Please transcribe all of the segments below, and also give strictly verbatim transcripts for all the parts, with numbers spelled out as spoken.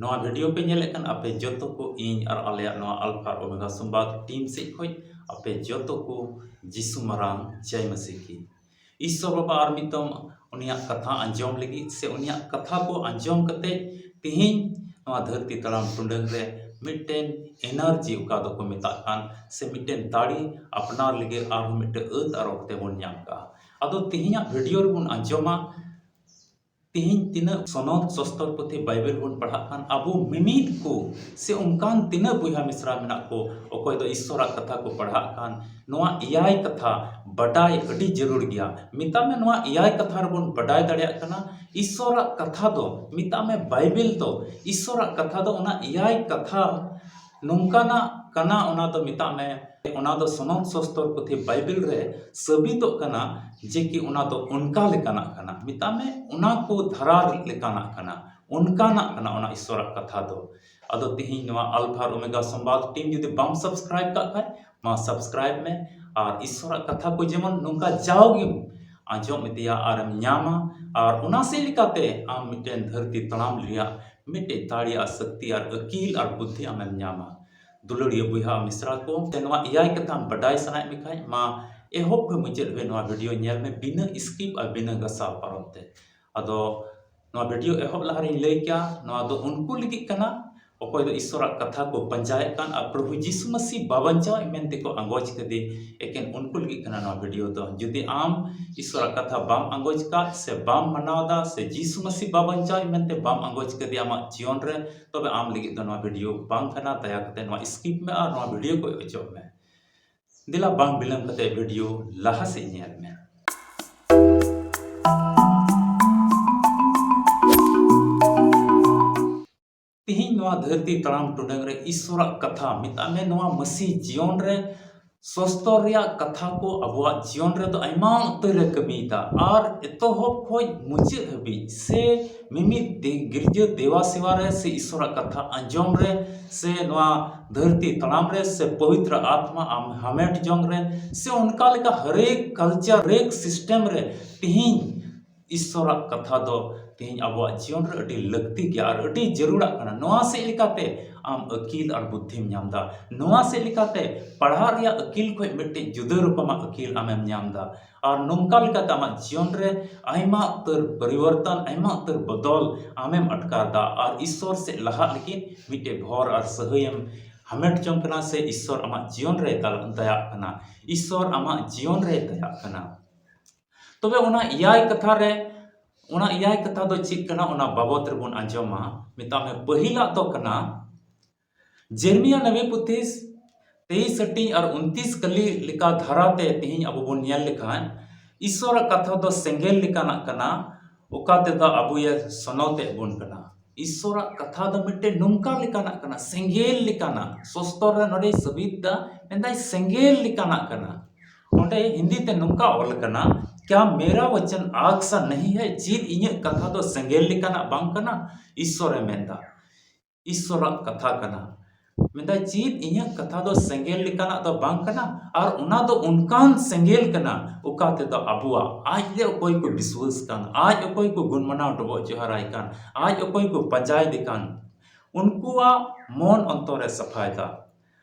ᱱᱚᱣᱟ ᱵᱷᱤᱰᱤᱭᱳ ᱯᱮ ᱧᱮᱞᱮᱫ ᱠᱟᱱ ᱟᱯᱮ ᱡᱚᱛᱚ ᱠᱚ, ᱤᱧ ᱟᱨ ᱟᱞᱮᱭᱟᱜ ᱱᱚᱣᱟ ᱟᱞᱯᱷᱟ ᱟᱨ ᱳᱢᱮᱜᱟ ᱥᱚᱢᱵᱟᱫ ᱴᱤᱢ ᱥᱮᱫ ᱠᱷᱚᱱ ᱟᱯᱮ ᱡᱚᱛᱚ ᱠᱚ ᱡᱤᱥᱩ ᱢᱟᱨᱟᱝ ᱡᱟᱭ ᱢᱟᱹᱥᱤ ᱠᱤ᱾ ᱤᱥᱥᱚᱨ ᱵᱟᱵᱟ ᱟᱨ ᱢᱤᱫ ᱫᱚᱢ ᱩᱱᱤᱭᱟᱜ ᱠᱟᱛᱷᱟ ᱟᱸᱡᱚᱢ ᱞᱟᱹᱜᱤᱫ ᱥᱮ ᱩᱱᱤᱭᱟᱜ ᱠᱟᱛᱷᱟ ᱠᱚ ᱟᱸᱡᱚᱢ ᱠᱟᱛᱮ ᱛᱤᱦᱤᱧ ᱱᱚᱣᱟ ᱫᱷᱟᱹᱨᱛᱤ ᱛᱟᱲᱟᱢ ᱴᱩᱰᱟᱹᱝ ᱨᱮ ᱢᱤᱫᱴᱮᱱ ᱮᱱᱟᱨᱡᱤ ᱚᱠᱟ ᱫᱚᱠᱚ ᱢᱮᱛᱟᱜ ᱠᱟᱱ ᱥᱮ ᱢᱤᱫᱴᱮᱱ ᱫᱟᱲᱮ ᱟᱯᱱᱟᱨ ᱞᱟᱹᱜᱤᱫ ᱟᱨᱦᱚᱸ ᱢᱤᱫᱴᱮᱱ ᱟᱹᱛ ᱟᱨ ᱚᱠᱛᱮ ᱵᱚᱱ ᱧᱟᱢ ᱠᱟᱜᱼᱟ᱾ ᱟᱫᱚ ᱛᱤᱦᱤᱧᱟᱜ ᱵᱷᱤᱰᱤᱭᱳ ᱨᱮᱵᱚᱱ ᱟᱸᱡᱚᱢᱟ ᱛᱤᱦᱤᱧ ᱛᱤᱱᱟᱹᱜ ᱥᱚᱱᱚᱛ ᱥᱚᱥᱛᱚᱨ ᱯᱩᱛᱷᱤ ᱵᱟᱭᱵᱮᱞ ᱵᱚᱱ ᱯᱟᱲᱦᱟᱜ ᱠᱟᱱ, ᱟᱵᱚ ᱢᱤᱢᱤᱫ ᱠᱚ ᱥᱮ ᱚᱱᱠᱟᱱ ᱛᱤᱱᱟᱹᱜ ᱵᱚᱭᱦᱟ ᱢᱤᱥᱨᱟ ᱢᱮᱱᱟᱜ ᱠᱚ, ᱚᱠᱚᱭ ᱫᱚ ᱤᱥᱥᱚᱨᱟᱜ ᱠᱟᱛᱷᱟ ᱠᱚ ᱯᱟᱲᱦᱟᱜ ᱠᱟᱱ, ᱱᱚᱣᱟ ᱮᱭᱟᱭ ᱠᱟᱛᱷᱟ ᱵᱟᱰᱟᱭ ᱟᱹᱰᱤ ᱡᱟᱹᱨᱩᱲ ᱜᱮᱭᱟ᱾ ᱢᱮᱛᱟᱜ ᱢᱮ, ᱱᱚᱣᱟ ᱮᱭᱟᱭ ᱠᱟᱛᱷᱟ ᱨᱮᱵᱚᱱ ᱵᱟᱰᱟᱭ ᱫᱟᱲᱮᱭᱟᱜ ᱠᱟᱱᱟ, ᱤᱥᱥᱚᱨᱟᱜ ᱠᱟᱛᱷᱟ ᱫᱚ, ᱢᱮᱛᱟᱜ ᱢᱮ, ᱵᱟᱭᱵᱮᱞ ᱫᱚ ᱤᱥᱥᱚᱨᱟᱜ ᱠᱟᱛᱷᱟ ᱫᱚ ᱚᱱᱟ ᱮᱭᱟᱭ ᱠᱟᱛᱷᱟ ᱱᱚᱝᱠᱟᱱᱟᱜ ᱠᱟᱱᱟ, ᱚᱱᱟ ᱫᱚ ᱢᱮᱛᱟᱜ ᱢᱮ, ᱚᱱᱟ ᱫᱚ ᱥᱚᱱᱚᱛ ᱥᱚᱥᱛᱚᱨ ᱯᱩᱛᱷᱤ ᱵᱟᱭᱵᱮᱞ ᱨᱮ ᱥᱟᱹᱵᱤᱛᱚᱜ ᱠᱟᱱᱟ ᱡᱮ ᱠᱤ ᱚᱱᱟ ᱫᱚ ᱚᱱᱠᱟ ᱞᱮᱠᱟᱱᱟᱜ ᱠᱟᱱᱟ, ᱢᱮᱛᱟᱜ ᱢᱮ, ᱚᱱᱟ ᱠᱚ ᱫᱷᱟᱨᱟ ᱞᱮᱠᱟᱱᱟᱜ ᱠᱟᱱᱟ, ᱚᱱᱠᱟᱱᱟᱜ ᱠᱟᱱᱟ ᱚᱱᱟ ᱤᱥᱥᱚᱨᱟᱜ ᱠᱟᱛᱷᱟ ᱫᱚ᱾ ᱟᱫᱚ ᱛᱤᱦᱤᱧ ᱱᱚᱣᱟ ᱟᱞᱯᱷᱟ ᱟᱨ ᱳᱢᱮᱜᱟ ᱥᱚᱢᱵᱟᱫ ᱴᱤᱢ ᱡᱩᱫᱤ ᱵᱟᱢ ᱥᱟᱵᱥᱠᱨᱟᱭᱤᱵ ᱠᱟᱜ ᱠᱷᱟᱡ, ᱢᱟ ᱥᱟᱵᱥᱠᱨᱟᱭᱤᱵ ᱢᱮ ᱟᱨ ᱤᱥᱥᱚᱨᱟᱜ ᱠᱟᱛᱷᱟ ᱠᱚ ᱡᱮᱢᱚᱱ ᱱᱚᱝᱠᱟ ᱡᱟᱣᱜᱮᱢ ᱟᱸᱡᱚᱢ ᱤᱫᱤᱭᱟ ᱟᱨᱮᱢ ᱧᱟᱢᱟ, ᱟᱨ ᱚᱱᱟ ᱥᱮᱫ ᱞᱮᱠᱟᱛᱮ ᱟᱢ ᱢᱤᱫᱴᱮᱱ ᱫᱷᱟᱹᱨᱛᱤ ᱛᱟᱲᱟᱢ ᱨᱮᱭᱟᱜ ᱢᱤᱫᱴᱮᱱ ᱫᱟᱲᱮ ᱟᱨ ᱥᱚᱠᱛᱤ ᱟᱨ ᱟᱹᱠᱤᱞ ᱟᱨ ᱵᱩᱫᱽᱫᱷᱤ ᱟᱢᱮᱢ ᱧᱟᱢᱟ᱾ ᱫᱩᱞᱟᱹᱲᱤᱭᱟᱹ ᱵᱚᱭᱦᱟ ᱢᱤᱥᱨᱟ ᱠᱚ, ᱥᱮ ᱱᱚᱣᱟ ᱮᱭᱟᱭ ᱠᱟᱛᱷᱟᱢ ᱵᱟᱰᱟᱭ ᱥᱟᱱᱟᱭᱮᱫ ᱢᱮ ᱠᱷᱟᱡ, ᱢᱟ ᱮᱦᱚᱵ ᱠᱷᱚᱱ ᱢᱩᱪᱟᱹᱫ ᱦᱟᱹᱵᱤᱡ ᱱᱚᱣᱟ ᱵᱷᱤᱰᱤᱭᱳ ᱧᱮᱞ ᱢᱮ ᱵᱤᱱᱟᱹ ᱥᱠᱤᱯ ᱟᱨ ᱵᱤᱱᱟᱹ ᱜᱷᱟᱥᱟᱣ ᱯᱟᱨᱚᱢ ᱛᱮ᱾ ᱟᱫᱚ ᱱᱚᱣᱟ ᱵᱷᱤᱰᱤᱭᱳ ᱮᱦᱚᱵ ᱞᱟᱦᱟ ᱨᱤᱧ ᱞᱟᱹᱭ ᱠᱮᱭᱟ, ᱱᱚᱣᱟ ᱫᱚ ᱩᱱᱠᱩ ᱞᱟᱹᱜᱤᱫ ᱠᱟᱱᱟ ᱚᱠᱚᱭ ᱫᱚ ᱤᱥᱥᱚᱨᱟᱜ ᱠᱟᱛᱷᱟ ᱠᱚ ᱯᱟᱸᱡᱟᱭᱮᱫ ᱠᱟᱱ ᱟᱨ ᱯᱨᱚᱵᱷᱩ ᱡᱤᱥᱩ ᱢᱟᱹᱥᱤ ᱵᱟᱵᱚᱱ ᱪᱟᱣ ᱢᱮᱱᱛᱮ ᱠᱚ ᱟᱸᱜᱚᱪ ᱠᱟᱫᱮ᱾ ᱮᱠᱮᱱ ᱩᱱᱠᱩ ᱞᱟᱹᱜᱤᱫ ᱠᱟᱱᱟ ᱱᱚᱣᱟ ᱵᱷᱤᱰᱤᱭᱳ ᱫᱚ᱾ ᱡᱩᱫᱤ ᱟᱢ ᱤᱥᱥᱚᱨᱟᱜ ᱠᱟᱛᱷᱟ ᱵᱟᱢ ᱟᱸᱜᱚᱪ ᱠᱟᱫ ᱥᱮ ᱵᱟᱢ ᱢᱟᱱᱟᱣ ᱫᱟ ᱥᱮ ᱡᱤᱥᱩ ᱢᱟᱹᱥᱤ ᱵᱟᱵᱚᱱ ᱪᱟᱣ ᱢᱮᱱᱛᱮ ᱵᱟᱢ ᱟᱸᱜᱚᱪ ᱠᱟᱫᱮ ᱟᱢᱟᱜ ᱡᱤᱭᱚᱱ ᱨᱮ, ᱛᱚᱵᱮ ᱟᱢ ᱞᱟᱹᱜᱤᱫ ᱫᱚ ᱱᱚᱣᱟ ᱵᱷᱤᱰᱤᱭᱳ ᱵᱟᱝ ᱠᱟᱱᱟ᱾ ᱫᱟᱭᱟ ᱠᱟᱛᱮ ᱱᱚᱣᱟ ᱥᱠᱤᱯ ᱢᱮ ᱟᱨ ᱱᱚᱣᱟ ᱵᱷᱤᱰᱤᱭᱳ ᱠᱚ ᱚᱪᱚᱜ ᱢᱮ᱾ ᱫᱮᱞᱟ ᱵᱟᱝ ᱵᱤᱞᱚᱢ ᱠᱟᱛᱮ ᱵᱷᱤᱰᱤᱭᱳ ᱞᱟᱦᱟ ᱥᱮᱫ ᱧᱮᱞ ᱢᱮ᱾ ᱛᱤᱦᱤᱧ ᱱᱚᱣᱟ ᱫᱷᱟᱹᱨᱛᱤ ᱛᱟᱲᱟᱢ ᱴᱩᱰᱟᱹᱝ ᱨᱮ ᱤᱥᱥᱚᱨᱟᱜ ᱠᱟᱛᱷᱟ, ᱢᱮᱛᱟᱜ ᱢᱮ, ᱱᱚᱣᱟ ᱢᱟᱹᱥᱤ ᱡᱤᱭᱚᱱ ᱨᱮ ᱥᱚᱥᱛᱚᱨ ᱨᱮᱭᱟᱜ ᱠᱟᱛᱷᱟ ᱠᱚ ᱟᱵᱚᱣᱟᱜ ᱡᱤᱭᱚᱱ ᱨᱮᱫᱚ ᱟᱭᱢᱟ ᱩᱛᱟᱹᱨ ᱨᱮ ᱠᱟᱹᱢᱤᱭᱮᱫᱟ᱾ ᱟᱨ ᱮᱛᱚᱦᱚᱵ ᱠᱷᱚᱱ ᱢᱩᱪᱟᱹᱫ ᱦᱟᱹᱵᱤᱡ ᱥᱮ ᱢᱤᱢᱤᱫ ᱫᱮ-, ᱜᱤᱨᱡᱟᱹ ᱫᱮᱣᱟ ᱥᱮᱣᱟ ᱨᱮ ᱥᱮ ᱤᱥᱥᱚᱨᱟᱜ ᱠᱟᱛᱷᱟ ᱟᱸᱡᱚᱢ ᱨᱮ ᱥᱮ ᱱᱚᱣᱟ ᱫᱷᱟᱹᱨᱛᱤ ᱛᱟᱲᱟᱢ ᱨᱮ ᱥᱮ ᱯᱚᱵᱤᱛᱨᱚ ᱟᱛᱢᱟ ᱟᱢ ᱦᱟᱢᱮᱴ ᱡᱚᱝ ᱨᱮ ᱥᱮ ᱚᱱᱠᱟ ᱞᱮᱠᱟ ᱦᱟᱨᱮᱠ ᱠᱟᱞᱪᱟᱨ, ᱦᱟᱨᱮᱠ ᱥᱤᱥᱴᱮᱢ ᱨᱮ ᱛᱤᱦᱤᱧ ᱤᱥᱥᱚᱨᱟᱜ ᱠᱟᱛᱷᱟ ᱫᱚ ᱛᱮᱦᱮᱧ ᱟᱵᱚᱣᱟᱜ ᱡᱤᱭᱚᱱ ᱨᱮ ᱟᱹᱰᱤ ᱞᱟᱹᱠᱛᱤ ᱜᱮᱭᱟ ᱟᱨ ᱟᱹᱰᱤ ᱡᱟᱹᱨᱩᱲᱟᱜ ᱠᱟᱱᱟ᱾ ᱱᱚᱣᱟ ᱥᱮᱫ ᱞᱮᱠᱟᱛᱮ ᱟᱢ ᱟᱹᱠᱤᱞ ᱟᱨ ᱵᱩᱫᱽᱫᱷᱤᱢ ᱧᱟᱢ ᱮᱫᱟ᱾ ᱱᱚᱣᱟ ᱥᱮᱫ ᱞᱮᱠᱟᱛᱮ ᱯᱟᱲᱦᱟᱜ ᱨᱮᱭᱟᱜ ᱟᱹᱠᱤᱞ ᱠᱷᱚᱱ ᱢᱤᱫᱴᱮᱡ ᱡᱩᱫᱟᱹ ᱨᱚᱠᱚᱢᱟᱜ ᱟᱹᱠᱤᱞ ᱟᱢᱮᱢ ᱧᱟᱢ ᱮᱫᱟ᱾ ᱟᱨ ᱱᱚᱝᱠᱟ ᱞᱮᱠᱟᱛᱮ ᱟᱢᱟᱜ ᱡᱤᱭᱚᱱ ᱨᱮ ᱟᱭᱢᱟ ᱩᱛᱟᱹᱨ ᱯᱚᱨᱤᱵᱚᱨᱛᱚᱱ, ᱟᱭᱢᱟ ᱩᱛᱟᱹᱨ ᱵᱚᱫᱚᱞ ᱟᱢᱮᱢ ᱟᱴᱠᱟᱨ ᱮᱫᱟ᱾ ᱟᱨ ᱤᱥᱥᱚᱨ ᱥᱮᱫ ᱞᱟᱦᱟᱜ ᱞᱟᱹᱜᱤᱫ ᱢᱤᱫᱴᱮᱡ ᱵᱷᱚᱨ ᱟᱨ ᱥᱟᱹᱦᱟᱹᱭᱮᱢ ᱦᱟᱢᱮᱴ ᱡᱚᱝ ᱠᱟᱱᱟ, ᱥᱮ ᱤᱥᱥᱚᱨ ᱟᱢᱟᱜ ᱡᱤᱭᱚᱱ ᱨᱮ ᱫᱟ-, ᱫᱟᱭᱟᱜ ᱠᱟᱱᱟ᱾ ᱤᱥᱥᱚᱨ ᱟᱢᱟᱜ ᱡᱤᱭᱚᱱ ᱨᱮ ᱫᱟᱭᱟᱜ ᱠᱟᱱᱟ᱾ ᱛᱚᱵᱮ ᱚᱱᱟ ᱮᱭᱟᱭ ᱠᱟᱛᱷᱟ ᱨᱮ, ᱚᱱᱟ ᱮᱭᱟᱭ ᱠᱟᱛᱷᱟ ᱫᱚ ᱪᱮᱫ ᱠᱟᱱᱟ, ᱚᱱᱟ ᱵᱟᱵᱚᱛ ᱨᱮᱵᱚᱱ ᱟᱸᱡᱚᱢᱟ᱾ ᱢᱮᱛᱟᱜ ᱢᱮ, ᱯᱟᱹᱦᱤᱞᱟᱜ ᱫᱚ ᱠᱟᱱᱟ, ᱡᱮᱨᱢᱤᱭᱟ ᱱᱟᱵᱤ ᱯᱩᱛᱷᱤ ᱛᱮᱭᱤᱥ ᱦᱟᱹᱴᱤᱧ ᱟᱨ ᱩᱱᱛᱤᱥ ᱠᱟᱹᱞᱤ ᱞᱮᱠᱟ ᱫᱷᱟᱨᱟᱛᱮ ᱛᱮᱦᱮᱧ ᱟᱵᱚ ᱵᱚᱱ ᱧᱮᱞ ᱞᱮᱠᱷᱟᱱ, ᱤᱥᱥᱚᱨᱟᱜ ᱠᱟᱛᱷᱟ ᱫᱚ ᱥᱮᱸᱜᱮᱞ ᱞᱮᱠᱟᱱᱟᱜ ᱠᱟᱱᱟ, ᱚᱠᱟ ᱛᱮᱫᱚ ᱟᱵᱚᱭᱮ ᱥᱚᱱᱚᱛᱮᱫ ᱵᱚᱱ ᱠᱟᱱᱟ᱾ ᱤᱥᱥᱚᱨᱟᱜ ᱠᱟᱛᱷᱟ ᱫᱚ ᱢᱤᱫᱴᱮᱱ ᱱᱚᱝᱠᱟ ᱞᱮᱠᱟᱱᱟᱜ ᱠᱟᱱᱟ, ᱥᱮᱸᱜᱮᱞ ᱞᱮᱠᱟᱱᱟᱜ᱾ ᱥᱚᱥᱛᱚᱨ ᱨᱮ ᱱᱚᱰᱮᱭ ᱥᱟᱹᱵᱤᱛ ᱫᱟ, ᱢᱮᱱᱫᱟᱭ ᱥᱮᱸᱜᱮᱞ ᱞᱮᱠᱟᱱᱟᱜ ᱠᱟᱱᱟ᱾ ᱚᱸᱰᱮ ᱦᱤᱱᱫᱤ ᱛᱮ ᱱᱚᱝᱠᱟ ᱚᱞ ᱠᱟᱱᱟ, "ᱠᱭᱟ ᱢᱮᱨᱟ ᱣᱟᱪᱟᱱ ᱟᱜᱽ ᱥᱟ ᱱᱟᱦᱤ ᱦᱟᱭ?" ᱪᱮᱫ ᱤᱧᱟᱹᱜ ᱠᱟᱛᱷᱟ ᱫᱚ ᱥᱮᱸᱜᱮᱞ ᱞᱮᱠᱟᱱᱟᱜ ᱵᱟᱝ ᱠᱟᱱᱟ? ᱤᱥᱥᱚᱨᱮ ᱢᱮᱱᱫᱟ, ᱤᱥᱥᱚᱨᱟᱜ ᱠᱟᱛᱷᱟ ᱠᱟᱱᱟ᱾ ᱢᱮᱱᱫᱟᱭ, ᱪᱮᱫ ᱤᱧᱟᱹᱜ ᱠᱟᱛᱷᱟ ᱫᱚ ᱥᱮᱸᱜᱮᱞ ᱞᱮᱠᱟᱱᱟᱜ ᱫᱚ ᱵᱟᱝ ᱠᱟᱱᱟ? ᱟᱨ ᱚᱱᱟ ᱫᱚ ᱚᱱᱠᱟᱱ ᱥᱮᱸᱜᱮᱞ ᱠᱟᱱᱟ, ᱚᱠᱟ ᱛᱮᱫᱚ ᱟᱵᱚᱣᱟᱜ ᱟᱡ ᱨᱮ ᱚᱠᱚᱭ ᱠᱚ ᱵᱤᱥᱣᱟᱹᱥ ᱠᱟᱱ, ᱟᱡ ᱚᱠᱚᱭ ᱠᱚ ᱜᱩᱱ ᱢᱟᱱᱟᱣ ᱰᱚᱵᱚᱜ ᱡᱚᱦᱟᱨᱟᱭ ᱠᱟᱱ, ᱟᱡ ᱚᱠᱚᱭ ᱠᱚ ᱯᱟᱸᱡᱟᱭᱮᱫᱮ ᱠᱟᱱ, ᱩᱱᱠᱩᱣᱟᱜ ᱢᱚᱱ ᱚᱱᱛᱚᱨᱮ ᱥᱟᱯᱷᱟᱭᱮᱫᱟ᱾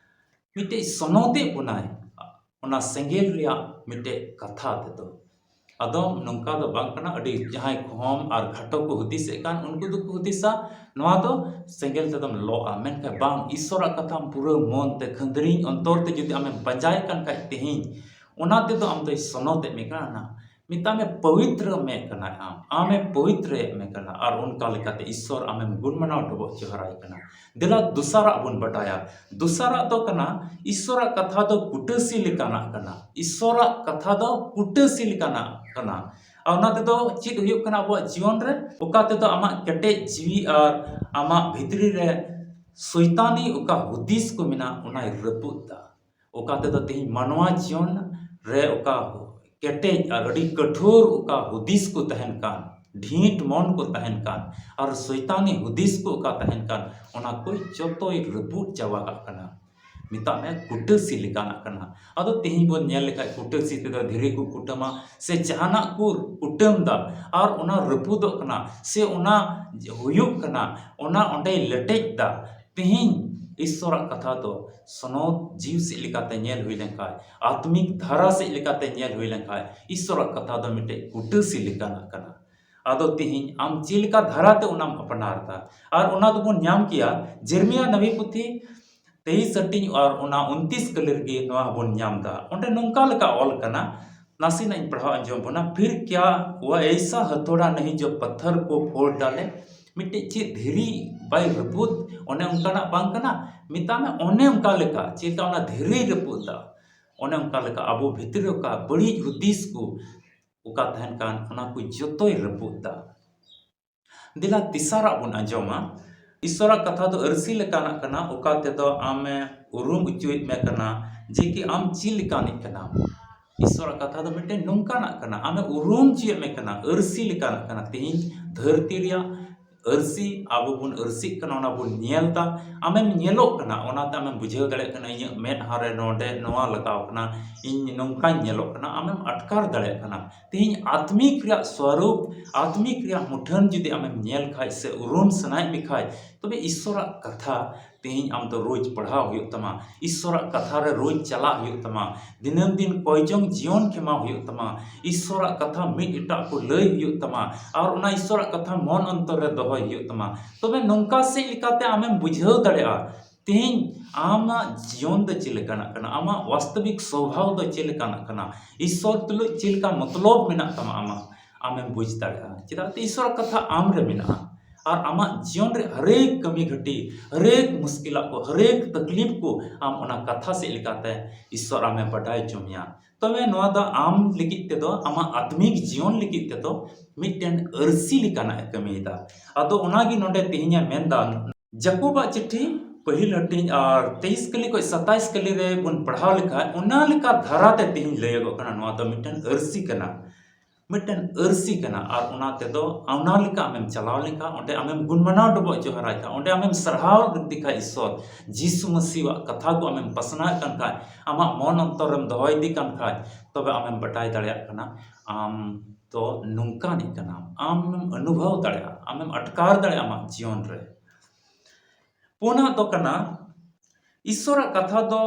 ᱢᱤᱫᱴᱮᱡ ᱥᱚᱱᱚᱛᱮ ᱵᱚᱱᱟᱭ ᱚᱱᱟ ᱥᱮᱸᱜᱮᱞ ᱨᱮᱭᱟᱜ ᱢᱤᱫᱴᱮᱡ ᱠᱟᱛᱷᱟ ᱛᱮᱫᱚ᱾ ᱟᱫᱚ ᱱᱚᱝᱠᱟ ᱫᱚ ᱵᱟᱝ ᱠᱟᱱᱟ, ᱟᱹᱰᱤ ᱡᱟᱦᱟᱸᱭ ᱠᱚᱦᱚᱢ ᱟᱨ ᱠᱷᱟᱴᱚ ᱠᱚ ᱦᱩᱫᱤᱥᱮᱫ ᱠᱟᱱ, ᱩᱱᱠᱩ ᱫᱚᱠᱚ ᱦᱩᱫᱤᱥᱟ ᱱᱚᱣᱟ ᱫᱚ ᱥᱮᱸᱜᱮᱞ ᱛᱮᱫᱚᱢ ᱞᱚᱜᱼᱟ, ᱢᱮᱱᱠᱷᱟᱱ ᱵᱟᱝ, ᱤᱥᱥᱚᱨᱟᱜ ᱠᱟᱛᱷᱟᱢ ᱯᱩᱨᱟᱹ ᱢᱚᱱ ᱛᱮ, ᱠᱷᱟᱹᱱᱫᱽᱨᱤᱧ ᱚᱱᱛᱚᱨ ᱛᱮ ᱡᱩᱫᱤ ᱟᱢᱮᱢ ᱯᱟᱸᱡᱟᱭ ᱠᱟᱱ ᱠᱷᱟᱡ ᱛᱮᱦᱮᱧ, ᱚᱱᱟ ᱛᱮᱫᱚ ᱟᱢ ᱫᱚᱭ ᱥᱚᱱᱚᱛᱮᱫ ᱢᱮ ᱠᱟᱱᱟ᱾ ᱢᱮᱛᱟᱜ ᱢᱮ, ᱯᱚᱵᱤᱛᱨᱚ ᱢᱮ ᱠᱟᱱᱟᱭ ᱟᱢ, ᱟᱢᱮ ᱯᱚᱵᱤᱛᱨᱚᱭᱮᱫ ᱢᱮ ᱠᱟᱱᱟ, ᱟᱨ ᱚᱱᱠᱟ ᱞᱮᱠᱟᱛᱮ ᱤᱥᱥᱚᱨ ᱟᱢᱮᱢ ᱜᱩᱱ ᱢᱟᱱᱟᱣ ᱰᱚᱵᱚᱜ ᱡᱚᱦᱟᱨᱟᱭ ᱠᱟᱱᱟ᱾ ᱫᱮᱞᱟ ᱫᱚᱥᱟᱨᱟᱜ ᱵᱚᱱ ᱵᱟᱰᱟᱭᱟ᱾ ᱫᱚᱥᱟᱨᱟᱜ ᱫᱚ ᱠᱟᱱᱟ, ᱤᱥᱥᱚᱨᱟᱜ ᱠᱟᱛᱷᱟ ᱫᱚ ᱠᱩᱴᱟᱹᱥᱤ ᱞᱮᱠᱟᱱᱟᱜ ᱠᱟᱱᱟ᱾ ᱤᱥᱥᱚᱨᱟᱜ ᱠᱟᱛᱷᱟ ᱫᱚ ᱠᱩᱴᱟᱹᱥᱤ ᱞᱮᱠᱟᱱᱟᱜ ᱠᱟᱱᱟ᱾ ᱟᱨ ᱚᱱᱟ ᱛᱮᱫᱚ ᱪᱮᱫ ᱦᱩᱭᱩᱜ ᱠᱟᱱᱟ ᱟᱵᱚᱣᱟᱜ ᱡᱤᱭᱚᱱ ᱨᱮ? ᱚᱠᱟ ᱛᱮᱫᱚ ᱟᱢᱟᱜ ᱠᱮᱴᱮᱡ ᱡᱤᱣᱤ ᱟᱨ ᱟᱢᱟᱜ ᱵᱷᱤᱛᱨᱤ ᱨᱮ ᱥᱚᱭᱛᱟᱱᱤ ᱚᱠᱟ ᱦᱩᱫᱤᱥ ᱠᱚ ᱢᱮᱱᱟᱜ, ᱚᱱᱟᱭ ᱨᱟᱹᱯᱩᱫ ᱫᱟ᱾ ᱚᱠᱟ ᱛᱮᱫᱚ ᱛᱮᱦᱮᱧ ᱢᱟᱱᱣᱟ ᱡᱤᱭᱚᱱ ᱨᱮ ᱚᱠᱟ ᱠᱮᱴᱮᱡ ᱟᱨ ᱟᱹᱰᱤ ᱠᱟᱹᱴᱷᱩᱨ ᱚᱠᱟ ᱦᱩᱫᱤᱥ ᱠᱚ ᱛᱟᱦᱮᱱ ᱠᱟᱱ, ᱰᱷᱤᱸᱴ ᱢᱚᱱ ᱠᱚ ᱛᱟᱦᱮᱱ ᱠᱟᱱ, ᱟᱨ ᱥᱚᱭᱛᱟᱱᱤ ᱦᱩᱫᱤᱥ ᱠᱚ ᱚᱠᱟ ᱛᱟᱦᱮᱱ ᱠᱟᱱ, ᱚᱱᱟ ᱠᱚ ᱡᱚᱛᱚᱭ ᱨᱟᱹᱯᱩᱫ ᱪᱟᱵᱟ ᱠᱟᱜ ᱠᱟᱱᱟ᱾ ᱢᱮᱛᱟᱜ ᱢᱮ ᱠᱩᱴᱟᱹᱥᱤ ᱞᱮᱠᱟᱱᱟᱜ ᱠᱟᱱᱟ᱾ ᱟᱫᱚ ᱛᱮᱦᱮᱧ ᱵᱚᱱ ᱧᱮᱞ ᱞᱮᱠᱷᱟᱡ ᱠᱩᱴᱟᱹᱥᱤ ᱛᱮᱫᱚ ᱫᱷᱤᱨᱤ ᱠᱚ ᱠᱩᱴᱟᱹᱢᱟ ᱥᱮ ᱡᱟᱦᱟᱱᱟᱜ ᱠᱚ ᱠᱩᱴᱟᱹᱢ ᱫᱟ, ᱟᱨ ᱚᱱᱟ ᱨᱟᱹᱯᱩᱫᱚᱜ ᱠᱟᱱᱟ ᱥᱮ ᱚᱱᱟ ᱦᱩᱭᱩᱜ ᱠᱟᱱᱟ, ᱚᱱᱟ ᱚᱸᱰᱮᱭ ᱞᱮᱴᱮᱡ ᱫᱟ᱾ ᱛᱮᱦᱮᱧ ᱤᱥᱥᱚᱨᱟᱜ ᱠᱟᱛᱷᱟ ᱫᱚ ᱥᱚᱱᱚᱛ ᱡᱤᱣᱤ ᱥᱮᱫ ᱞᱮᱠᱟᱛᱮ ᱧᱮᱞ ᱦᱩᱭ ᱞᱮᱱᱠᱷᱟᱡ, ᱟᱛᱢᱤᱠ ᱫᱷᱟᱨᱟ ᱥᱮᱫ ᱞᱮᱠᱟᱛᱮ ᱧᱮᱞ ᱦᱩᱭ ᱞᱮᱱᱠᱷᱟᱡ, ᱤᱥᱥᱚᱨᱟᱜ ᱠᱟᱛᱷᱟ ᱫᱚ ᱢᱤᱫᱴᱮᱡ ᱠᱩᱴᱟᱹᱥᱤ ᱞᱮᱠᱟᱱᱟᱜ ᱠᱟᱱᱟ᱾ ᱟᱫᱚ ᱛᱮᱦᱮᱧ ᱟᱢ ᱪᱮᱫ ᱞᱮᱠᱟ ᱫᱷᱟᱨᱟ ᱛᱮ ᱚᱱᱟᱢ ᱟᱯᱱᱟᱨ ᱫᱟ? ᱟᱨ ᱚᱱᱟ ᱫᱚᱵᱚᱱ ᱧᱟᱢ ᱠᱮᱭᱟ ᱡᱮᱨᱢᱤᱭᱟ ᱱᱟᱵᱤ ᱯᱩᱛᱷᱤ ᱛᱮᱭᱤᱥ ᱦᱟᱹᱴᱤᱧ ᱟᱨ ᱚᱱᱟ ᱩᱱᱛᱤᱥ ᱠᱟᱹᱞᱤ ᱨᱮᱜᱮ ᱱᱚᱣᱟ ᱵᱚᱱ ᱧᱟᱢ ᱫᱟ᱾ ᱚᱸᱰᱮ ᱱᱚᱝᱠᱟ ᱞᱮᱠᱟ ᱚᱞ ᱠᱟᱱᱟ, ᱱᱟᱥᱮᱱᱟᱜ ᱤᱧ ᱯᱟᱲᱦᱟᱣ ᱟᱸᱡᱚᱢ ᱵᱚᱱᱟ᱾ ᱯᱷᱤᱨ ᱠᱭᱟ ᱣᱟ ᱮᱭᱥᱟ ᱦᱟᱛᱷᱚᱲᱟ ᱱᱟᱦᱤ ᱡᱚ ᱯᱟᱛᱷᱟᱨ ᱠᱚ ᱯᱷᱳᱲ ᱰᱟᱞᱮ? ᱢᱤᱫᱴᱮᱡ ᱪᱮᱫ ᱫᱷᱤᱨᱤ ᱵᱟᱭ ᱨᱟᱹᱯᱩᱫ? ᱚᱱᱮ ᱚᱱᱠᱟᱱᱟᱜ ᱵᱟᱝ ᱠᱟᱱᱟ? ᱢᱮᱛᱟᱜ ᱢᱮ ᱚᱱᱮ ᱚᱱᱠᱟ ᱞᱮᱠᱟ, ᱪᱮᱫ ᱞᱮᱠᱟ ᱚᱱᱟ ᱫᱷᱤᱨᱤᱭ ᱨᱟᱹᱯᱩᱫ ᱫᱟ, ᱚᱱᱮ ᱚᱱᱠᱟ ᱞᱮᱠᱟ ᱟᱵᱚ ᱵᱷᱤᱛᱨᱤ ᱨᱮ ᱚᱠᱟ ᱵᱟᱹᱲᱤᱡ ᱦᱩᱫᱤᱥ ᱠᱚ ᱚᱠᱟ ᱛᱟᱦᱮᱱ ᱠᱟᱱ, ᱚᱱᱟ ᱠᱚ ᱡᱚᱛᱚᱭ ᱨᱟᱹᱯᱩᱫ ᱫᱟ᱾ ᱫᱮᱞᱟ ᱛᱮᱥᱟᱨᱟᱜ ᱵᱚᱱ ᱟᱸᱡᱚᱢᱟ᱾ ᱤᱥᱥᱚᱨᱟᱜ ᱠᱟᱛᱷᱟ ᱫᱚ ᱟᱹᱨᱥᱤ ᱞᱮᱠᱟᱱᱟᱜ ᱠᱟᱱᱟ, ᱚᱠᱟ ᱛᱮᱫᱚ ᱟᱢᱮ ᱩᱨᱩᱢ ᱦᱚᱪᱚᱭᱮᱫ ᱢᱮ ᱠᱟᱱᱟ ᱡᱮ ᱠᱤ ᱟᱢ ᱪᱮᱫ ᱞᱮᱠᱟᱱᱤᱡ ᱠᱟᱱᱟᱢ᱾ ᱤᱥᱥᱚᱨᱟᱜ ᱠᱟᱛᱷᱟ ᱫᱚ ᱢᱤᱫᱴᱮᱱ ᱱᱚᱝᱠᱟᱱᱟᱜ ᱠᱟᱱᱟ, ᱟᱢᱮ ᱩᱨᱩᱢ ᱦᱚᱪᱚᱭᱮᱫ ᱢᱮ ᱠᱟᱱᱟ, ᱟᱹᱨᱥᱤ ᱞᱮᱠᱟᱱᱟᱜ ᱠᱟᱱᱟ᱾ ᱛᱮᱦᱮᱧ ᱫᱷᱟᱹᱨᱛᱤ ᱨᱮᱭᱟᱜ ᱟᱹᱨᱥᱤ, ᱟᱵᱚ ᱵᱚᱱ ᱟᱹᱨᱥᱤᱜ ᱠᱟᱱᱟ, ᱚᱱᱟ ᱵᱚᱱ ᱧᱮᱞ ᱫᱟ, ᱟᱢᱮᱢ ᱧᱮᱞᱚᱜ ᱠᱟᱱᱟ, ᱚᱱᱟᱛᱮ ᱟᱢᱮᱢ ᱵᱩᱡᱷᱟᱹᱣ ᱫᱟᱲᱮᱭᱟᱜ ᱠᱟᱱᱟ, ᱤᱧᱟᱹᱜ ᱢᱮᱫᱦᱟ ᱨᱮ ᱱᱚᱰᱮ ᱱᱚᱣᱟ ᱞᱟᱜᱟᱣ ᱠᱟᱱᱟ, ᱤᱧ ᱱᱚᱝᱠᱟᱧ ᱧᱮᱞᱚᱜ ᱠᱟᱱᱟ, ᱟᱢᱮᱢ ᱟᱴᱠᱟᱨ ᱫᱟᱲᱮᱭᱟᱜ ᱠᱟᱱᱟ᱾ ᱛᱮᱦᱮᱧ ᱟᱛᱢᱤᱠ ᱨᱮᱭᱟᱜ ᱥᱣᱟᱨᱩᱯ, ᱟᱛᱢᱤᱠ ᱨᱮᱭᱟᱜ ᱢᱩᱴᱷᱟᱹᱱ ᱡᱩᱫᱤ ᱟᱢᱮᱢ ᱧᱮᱞ ᱠᱷᱟᱡ ᱥᱮ ᱩᱨᱩᱢ ᱥᱟᱱᱟᱭᱮᱫ ᱢᱮ ᱠᱷᱟᱡ, ᱛᱚᱵᱮ ᱤᱥᱥᱚᱨᱟᱜ ᱠᱟᱛᱷᱟ ᱛᱮᱦᱮᱧ ᱟᱢ ᱫᱚ ᱨᱳᱡᱽ ᱯᱟᱲᱦᱟᱣ ᱦᱩᱭᱩᱜ ᱛᱟᱢᱟ, ᱤᱥᱥᱚᱨᱟᱜ ᱠᱟᱛᱷᱟ ᱨᱮ ᱨᱳᱡᱽ ᱪᱟᱞᱟᱜ ᱦᱩᱭᱩᱜ ᱛᱟᱢᱟ, ᱫᱤᱱᱟᱹᱢ ᱫᱤᱱ ᱠᱚᱭᱡᱚᱝ ᱡᱤᱭᱚᱱ ᱠᱷᱮᱢᱟᱣ ᱦᱩᱭᱩᱜ ᱛᱟᱢᱟ, ᱤᱥᱥᱚᱨᱟᱜ ᱠᱟᱛᱷᱟ ᱢᱤᱫ ᱮᱴᱟᱜ ᱠᱚ ᱞᱟᱹᱭ ᱦᱩᱭᱩᱜ ᱛᱟᱢᱟ, ᱟᱨ ᱚᱱᱟ ᱤᱥᱥᱚᱨᱟᱜ ᱠᱟᱛᱷᱟ ᱢᱚᱱ ᱚᱱᱛᱚᱨ ᱨᱮ ᱫᱚᱦᱚᱭ ᱦᱩᱭᱩᱜ ᱛᱟᱢᱟ᱾ ᱛᱚᱵᱮ ᱱᱚᱝᱠᱟ ᱥᱮᱫ ᱞᱮᱠᱟᱛᱮ ᱟᱢᱮᱢ ᱵᱩᱡᱷᱟᱹᱣ ᱫᱟᱲᱮᱭᱟᱜᱼᱟ, ᱛᱮᱦᱮᱧ ᱟᱢᱟᱜ ᱡᱤᱭᱚᱱ ᱫᱚ ᱪᱮᱫ ᱞᱮᱠᱟᱱᱟᱜ ᱠᱟᱱᱟ, ᱟᱢᱟᱜ ᱵᱟᱥᱛᱚᱵᱤᱠ ᱥᱚᱵᱷᱟᱣ ᱫᱚ ᱪᱮᱫ ᱞᱮᱠᱟᱱᱟᱜ ᱠᱟᱱᱟ, ᱤᱥᱥᱚᱨ ᱛᱩᱞᱩᱡ ᱪᱮᱫ ᱞᱮᱠᱟ ᱢᱚᱛᱞᱚᱵ ᱢᱮᱱᱟᱜ ᱛᱟᱢᱟ ᱟᱢᱟᱜ, ᱟᱢᱮᱢ ᱵᱩᱡᱽ ᱫᱟᱲᱮᱭᱟᱜᱼᱟ᱾ ᱪᱮᱫᱟᱜ ᱥᱮ ᱤᱥᱥᱚᱨᱟᱜ ᱠᱟᱛᱷᱟ ᱟᱢ ᱨᱮ ᱢᱮᱱᱟᱜᱼᱟ᱾ ᱟᱨ ᱟᱢᱟᱜ ᱡᱤᱭᱚᱱ ᱨᱮ ᱦᱟᱨᱮᱠ ᱠᱟᱹᱢᱤ ᱜᱷᱟᱹᱴᱤ, ᱦᱟᱨᱮᱠ ᱢᱩᱥᱠᱤᱞᱟᱜ ᱠᱚ, ᱦᱟᱨᱮᱠ ᱛᱟᱠᱞᱤᱯ ᱠᱚ, ᱟᱢ ᱚᱱᱟ ᱠᱟᱛᱷᱟ ᱥᱮᱫ ᱞᱮᱠᱟᱛᱮ ᱤᱥᱥᱚᱨ ᱟᱢᱮ ᱵᱟᱰᱟᱭ ᱦᱚᱪᱚ ᱢᱮᱭᱟ᱾ ᱛᱚᱵᱮ ᱱᱚᱣᱟ ᱫᱚ ᱟᱢ ᱞᱟᱹᱜᱤᱫ ᱛᱮᱫᱚ, ᱟᱢᱟᱜ ᱟᱛᱢᱤᱠ ᱡᱤᱭᱚᱱ ᱞᱟᱹᱜᱤᱫ ᱛᱮᱫᱚ ᱢᱤᱫᱴᱮᱱ ᱟᱹᱨᱥᱤ ᱞᱮᱠᱟᱱᱟᱜ ᱮ ᱠᱟᱹᱢᱤᱭᱮᱫᱟ᱾ ᱟᱫᱚ ᱚᱱᱟᱜᱮ ᱱᱚᱰᱮ ᱛᱮᱦᱮᱧᱮ ᱢᱮᱱᱫᱟ, ᱡᱟᱠᱚᱵᱟᱜ ᱪᱤᱴᱷᱤ ᱯᱟᱹᱦᱤᱞ ᱦᱟᱹᱴᱤᱧ ᱟᱨ ᱛᱮᱭᱤᱥ ᱠᱟᱹᱞᱤ ᱠᱷᱚᱱ ᱥᱟᱛᱟᱭᱤᱥ ᱠᱟᱹᱞᱤ ᱨᱮ ᱵᱚᱱ ᱯᱟᱲᱦᱟᱣ ᱞᱮᱠᱷᱟᱡ, ᱚᱱᱟ ᱞᱮᱠᱟ ᱫᱷᱟᱨᱟ ᱛᱮ ᱛᱮᱦᱮᱧ ᱞᱟᱹᱭᱟᱹᱜᱚᱜ ᱠᱟᱱᱟ, ᱱᱚᱣᱟ ᱫᱚ ᱢᱤᱫᱴᱮᱱ ᱟᱹᱨᱥᱤ ᱠᱟᱱᱟ᱾ ᱢᱤᱫᱴᱮᱱ ᱟᱹᱨᱥᱤ ᱠᱟᱱᱟ, ᱟᱨ ᱚᱱᱟ ᱛᱮᱫᱚ ᱚᱱᱟ ᱞᱮᱠᱟ ᱟᱢᱮᱢ ᱪᱟᱞᱟᱣ ᱞᱮᱱᱠᱷᱟᱱ, ᱚᱸᱰᱮ ᱟᱢᱮᱢ ᱜᱩᱱ ᱢᱟᱱᱟᱣ ᱰᱚᱵᱚᱜ ᱡᱚᱦᱟᱨᱟᱭ ᱠᱷᱟᱱ, ᱚᱸᱰᱮ ᱟᱢᱮᱢ ᱥᱟᱨᱦᱟᱣ ᱞᱟᱹᱠᱛᱤ ᱠᱷᱟᱱ ᱤᱥᱥᱚᱨ, ᱡᱤᱥᱩ ᱢᱟᱹᱥᱤᱣᱟᱜ ᱠᱟᱛᱷᱟ ᱠᱚ ᱟᱢᱮᱢ ᱯᱟᱥᱱᱟᱣᱮᱫ ᱠᱟᱱ ᱠᱷᱟᱱ, ᱟᱢᱟᱜ ᱢᱚᱱ ᱚᱱᱛᱚᱨᱮᱢ ᱫᱚᱦᱚᱭᱮᱫᱮ ᱠᱟᱱ ᱠᱷᱟᱱ, ᱛᱚᱵᱮ ᱟᱢᱮᱢ ᱵᱟᱰᱟᱭ ᱫᱟᱲᱮᱭᱟᱜ ᱠᱟᱱᱟ ᱟᱢ ᱫᱚ ᱱᱚᱝᱠᱟᱱᱤᱡ ᱠᱟᱱᱟᱢ᱾ ᱟᱢᱮᱢ ᱚᱱᱩᱵᱷᱚᱵ ᱫᱟᱲᱮᱭᱟᱜᱼᱟ, ᱟᱢᱮᱢ ᱟᱴᱠᱟᱨ ᱫᱟᱲᱮᱭᱟᱜᱼᱟ ᱟᱢᱟᱜ ᱡᱤᱭᱚᱱ ᱨᱮ᱾ ᱯᱩᱱᱟᱜ ᱫᱚ ᱠᱟᱱᱟ, ᱤᱥᱥᱚᱨᱟᱜ ᱠᱟᱛᱷᱟ ᱫᱚ